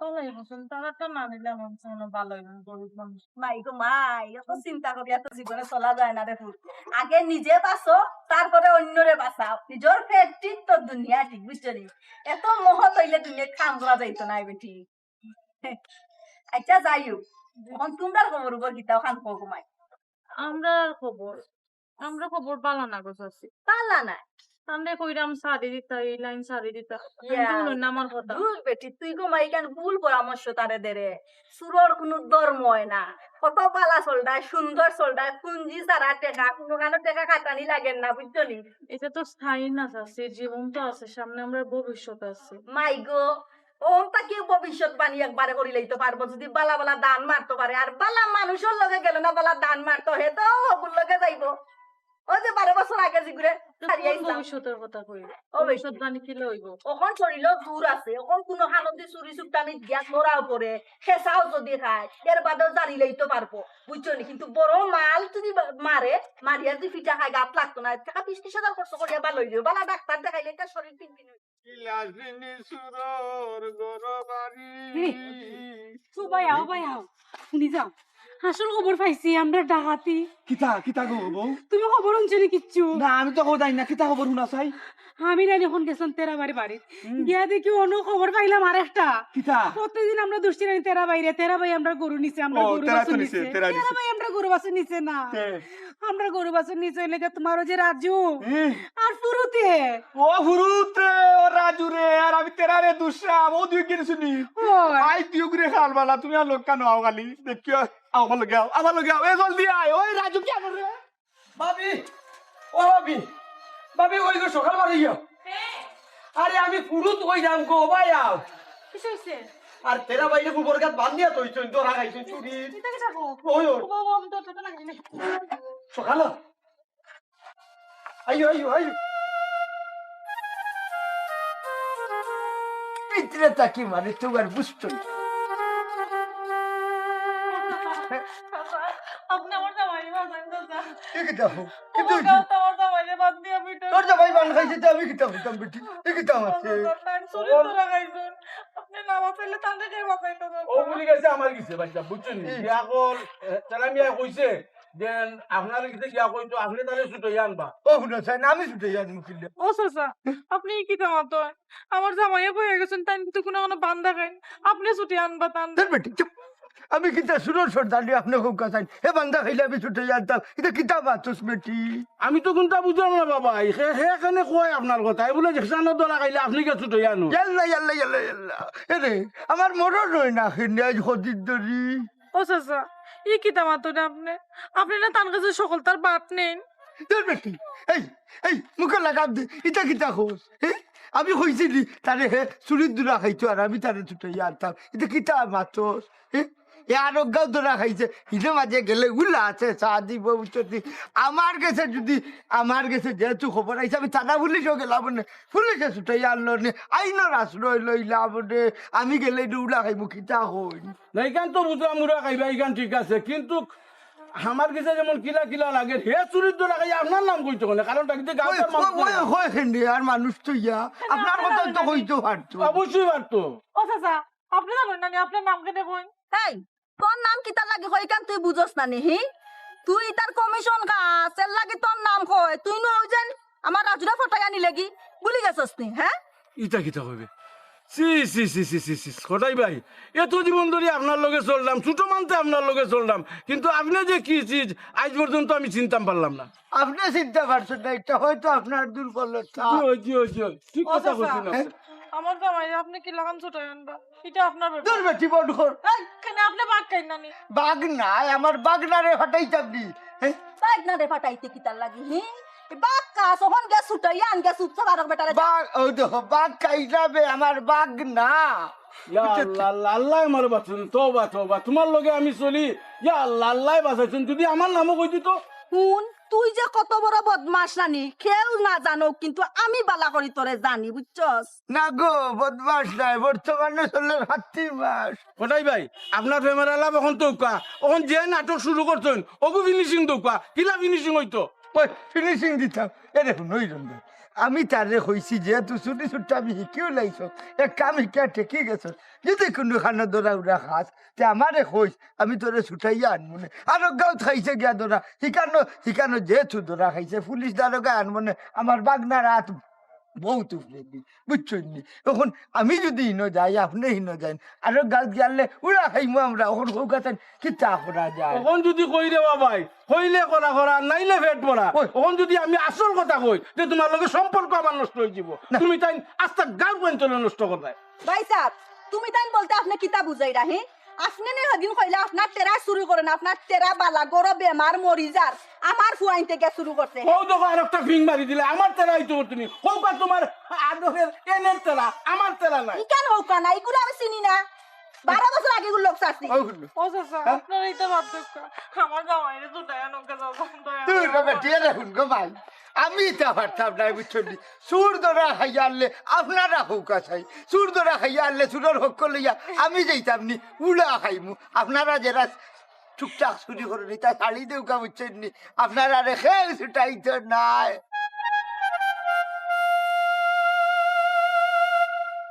ও, তাইলে বুঝুন, তারা তো না নিলে আমার মনে ভালো অইবো, গরিব মানুষ। মাই গো মাই, অত চিন্তা করি অত জীবনে চলা যায় না রে পুত। আগে নিজে বাঁচো, তারপরে অন্যরে বাঁচাও। নিজর পেট ঠিক তো দুনিয়া ঠিক, বুঝছো নি? এত মহৎ অইলে দুনিয়াত কাম করা যাইতো না, বেটি। আচ্ছা, যাই হোক, অখন তুমরার খবর উবর কিতা, অখান কও গো মাই। আমরার খবর, আমরার খবর বালা না গো চাচি। বালা না? আমরারে কইরাম ছাড়ি দিতা, ই লাইন ছাড়ি দিতা। ইয়া। হুনইন না আমার কথা। দূর বেটি, তুই গো মাই ইখান ভুল পরামর্শ তারে দেরে। চুরর কুনু ধর্ম অয় না। কত বালা চলরায়, সুন্দর চলরায়, পুঞ্জি ছাড়া টেকা, কুনুখানো টেকা খাটানি লাগের না, বুঝছো নি? ইটা তো স্থায়ী না চাচি, জীবন তো আছে, সামনে আমরার ভবিষ্যৎ আছে। মাই গো, অখন থাকি ভবিষ্যৎবাণী একবারে করিলাইতো পারবো, যুদি বালা বালা দান মারতো পারে। আর বালা মানুষর লগে গেলে না, বালা দান মারতো, হে তো হগুর লগে যাইবো। ওই যে বারো বছর আগে যেগুরে তো হারিয়ে কোন আইছলাম। ভবিষ্যতের কথা কই? ও বেটি। ভবিষ্যৎবাণী কিলা অইবো? অখন শরীরও জোর আছে, অখন কুনু হালতে চুরি চুট্টানিত গিয়া ধরাও পড়ে, খেসাও যুদি খায়, এর বাদেও জানিলাইতো পারবো, বুঝছো নি? কিন্তু বড় মাল যুদি বা-, মারে, মারিয়া যুদি ফিটা খায়, গাত লাগতো না, টেকা বিশ ত্রিশ হাজার খরচ করিয়া বালা অইলো, বালা ডাক্তার দেখাইলে তার শরীর পিনপিন অইবো। বিলাসিনী সুরর গরবারি। রে, ও ভাই, আও ভাই, আও। হুনি যাও। আসল খবর পাইছি আমরা ডাকাতি। কিতা, কিতা গো বউ? তুমি খবর হুনছো নি কিচ্ছু? না, আমি তো খবর জানি না। কিতা খবর হুনা চাই? আমি নানি অখন গেছিলাম তেরা ভাইর বাড়িত। হুম। গিয়া দেখি অনো খবর পাইলাম আরেকটা। কিতা? প্রত্যেকদিন আমরা দুষ্টি নানি তেরা ভাইরে, তেরা ভাই আমরার গরু নিছে, আমরার ও, গরু তেরা বাছুর তো নিছে, নিছে। তেরা তেরা নিছে। ভাই আমরার গরু বাছুর নিছে না। তে? আমরার গরু বাছুর নিছে অইলে গিয়া তুমার ওই যে রাজু। হুম। আর ফুরুতে। ও ফুরুত রে, ও রাজু রে, আর আমি তেরারে দুষরাম, ও দুই গিরি শুনি। ওই। আই দুই গিরি খাল বালা, তুমি আর লোক কেন আও খালি? দেখিও, আও, আমার লগে আও, আমার লগে আও, এ জলদি আয়, ওই রাজু কি আনো রে? ভাবি, ও ভাবি, ভাবি, ওই গো সকাল বাড়ি গিয়া। কে? আরে আমি ফুরুত কইরাম গো, ভাই আও। কিতা অইছে? আর তেরা ভাইরে গোবর গাত বান্ধিয়া থইছইন, ধরা খাইছইন চুরি। কিতা কিতা গো? ওই, ওই। ও বাবা, আমি তো, তো, তো না খাই না। সকাল? আইও, আইও, আইও। ভিতরে থাকি মানে তোমার বুঝতো না। আপনি আমার জামাইরে বাঁচান, চাচা। এ কিতা হো? কিতা আমার হইছে? গাঁওত আমার জামাইরে বাদ দিয়া বিটা। তোর জামাই বান খাইছে, তে আমি কিতা হইতাম বেটি? এ কিতা হইছে? চাচা, তাই চুরি ধরা খাইছইন। আপনি না বাঁচাইলে তানরে কে বাঁচাইতো, চাচা? ও ভুলি গেছে আমার গেছে, ভাইসাব, বুঝছইন নি? হুম। বিয়া কর, এ, তারা মিয়া কইছে, দেন আপনার গেছে গিয়া কইতো, আপনে তারে ছুটাইয়া আনবা। ও হুনো চাইন, আমি ছুটাইয়া আনমু কিলা? ও চাচা, আপনে ই কিতা মাতইন? আমার জামাইয়ে কইয়া গেছইন, তাইন তো কুনু কুনু বান্দা খাইন, আপনে ছুটাইয়া আনবা তান। ধুর বেটি, চুপ। আমি কিতা চুরর সর্দার নি, আপনে কউক্কা চাইন? হে বান্দা খাইলে আমি ছুটাইয়া আনতাম, ইতা কিতা মাতস বেটি? আমি তো কুনতা বুঝলাম না বাবা, হে হে কেনে কয় আপনার কথা, এ বুলে যেখানো ধরা খাইলে আপনে গিয়া ছুটাইয়া আনো। ইয়াল্লা ইয়াল্লা ইয়াল্লা ইয়াল্লা। এরে, আমার মরণ অয় না কেনে আইজ কদিন ধরি। ও চাচা, ই কিতা মাতইন আপনে? আপনে না তান গেছে হকলতার বাট নেইন? ধুর বেটি, এই, এই, মুখো লাগাম দে, ইতা কিতা কস? হে? আমি কইছি নি, তারে হে চুরির ধরা খাইতো আর আমি তারে ছুটাইয়া আনতাম। ইতা কিতা মাতস? হে? এ আরোগ্গাও ধরা খাইছে, হিনো মাঝে গেলে উলা আছে, চা দিব, বুঝছস নি? আমার গেছে যুদি, আমার গেছে যেহেতু খবর আইছে, আমি থানা পুলিশও গেলাম নে, পুলিশে ছুটাইয়া আনলো নে, আইনর আশ্রয় লইলাম নে, আমি গেলে ইনো উলা খাইমু, কিতা কইন? না, ইখান তো বুঝলাম উলা খাইবা, ইখান ঠিক আছে, কিন্তু আমার গেছে যেমন কিলা কিলা লাগে, হে চুরির ধরা খাইয়া আপনার নাম কইতো কেনে? কারণটা কিন্তু গাঁওর মানুষ কয়, কয়, কয় কেনে আর মানুষ তো ইয়া, আপনার কথা তো কইতো পারতো। অবশ্যই পারতো। ও চাচা, আপনে জানইন না নি, আপনার নাম কেনে কইন? এই, তোর নাম কিতার লাগি কয়, ইখান তুই বুঝস না নি, হি? তুই ইতার কমিশন খাস, এর লাগি তোর নাম কয়। তুই নু অউ যেন আমার রাজুরে ফটাই আনিলেগি, ভুলি গেছস নি, হে? ইতা কিতা কইবে? ছি, ছি, ছি, ছি, ছি, ছি, কটাই ভাই, এত জীবন ধরি আপনার লগে চললাম, ছোট মানতে আপনার লগে চললাম, কিন্তু আপনে যে কি চিজ, আইজ পর্যন্ত আমি চিনতাম পারলাম না। আপনে চিনতা পারছইন না, ইটা হয়তো আপনার দুর্বলতা। জি, জি, জি, ঠিক কথা কইছইন আপনে। আমার জামাইরে আপনে কিলাখান ছুটাই আনবা? ইটা আপনার ব্যাপার। ধুর বেটি, বন্ধ কর। এই, কেনে আপনে বাঘ খাইন না নি? বাঘ নায়, আমার বাঘ নারে ফাটাইতাম নি। হে? বাঘ নারে ফাটাইতে কিতার লাগি, হি? বাঘ খাস, অখন গিয়া ছুটাইয়া আন, গিয়া চুপচাপ আরক বেটারে যা। বাঘ, ওই দেখো, বাঘ খাই যাবে, আমার বাঘ না। ইয়া আল্লাহ, আল্লাহ, আল্লাহ আমারে বাঁচাইছইন। তওবা, তওবা। তুমার লগে আমি চলি। ইয়া আল্লাহ, আল্লাহ বাঁচাইছইন। যুদি আমার নামও কই দিত। হুন, তুই যে কত বড় বদমাশ নানি, কেউ না জানউক, কিন্তু আমি বালা করি তোরে জানি, বুঝছস? না গো, বদমাশ নায়, বর্তমানে চলের হাত্তির মাস। কটাই ভাই, আপনার প্রেমের আলাপ অখন তো উকা। অখন যে নাটক শুরু করছইন, অগু finishing তো উকা। কিলা finishing অইতো? ওই finishing দিতাম। এ দেখুন, ওই রকম। আমি তারে কইছি, যেহেতু চুরি চুরটা আমি হিকিও লাইছস, এক কাম হিকিয়া ঠেকি গেছস। যুদি কুনুখানো ধরা উরা খাস, তে আমারে কইস, আমি তোরে ছুটাইয়া আনমু নে। আরক গাঁওত খাইছে গিয়া ধরা, হিকানো, হিকানো যেহেতু ধরা খাইছে, পুলিশ দারোগায় আনমু নে, আমার বাগনার আত বউত উপরেদি, বুঝছইন নি? অখন আমি যুদি হিনো যাই, আপনে হিনো যাইন, আরক গাঁওত গিয়ালে উরা খাইমু আমরা, অখন কউক্কা চাইন কিতা করা যায়? অখন যুদি কই রে বাবাই, কইলে করা করা, নাইলে পেট ভরা। ওই। অখন যুদি আমি আসল কথা কই, তে তুমার লগে সম্পর্ক আমার নষ্ট অইযিবো। না। তুমি তাইন আস্তা গাঁও পর্যন্ত নষ্ট করবায়। ভাইসাব, তুমি তাইন বলতে আপনে কিতা বুঝাইরা, হি? আপনে নি হিদিন কইলা আপনার তেরা চুরি করে না, আপনার তেরা বালা, গরু বেমার মরি যার, আমার ফুয়াইন্তে গিয়া চুরি করছে। অউ দেখো আরকটা ফিং মারি দিলে, আমার তেরা অইতো তুমি। কউক্কা তুমার আদরের এনের তেরা, আমার তেরা নায়। ইখান কউক্কা না, ইগুরে আমি চিনি না। বারো বছর আগে ইগুর লগ ছাড়ছি। ও চাচা, হ্যাঁ? আপনারা ইতা বাদ দেউক্কা। আমার জামাইরে ছুটাইয়া আনউক্কা চাচা, দয়া তুই করে। না বেটি, এরে হুন গো ভাই, আমি ইতা পারতাম না, বুঝছইন নি? চুর ধরা খাইয়া আনলে আপনারা কউক্কা চাই, চুর ধরা খাইয়া আনলে চুরর হক লইয়া আমি যাইতাম নি, উরা খাইমু। আপনারা যেরা টুকটাক চুরি করইন, ইতা ছাড়ি দেউক্কা, বুঝছইন নি? আপনারারে কেউ ছুটাইতো নায়।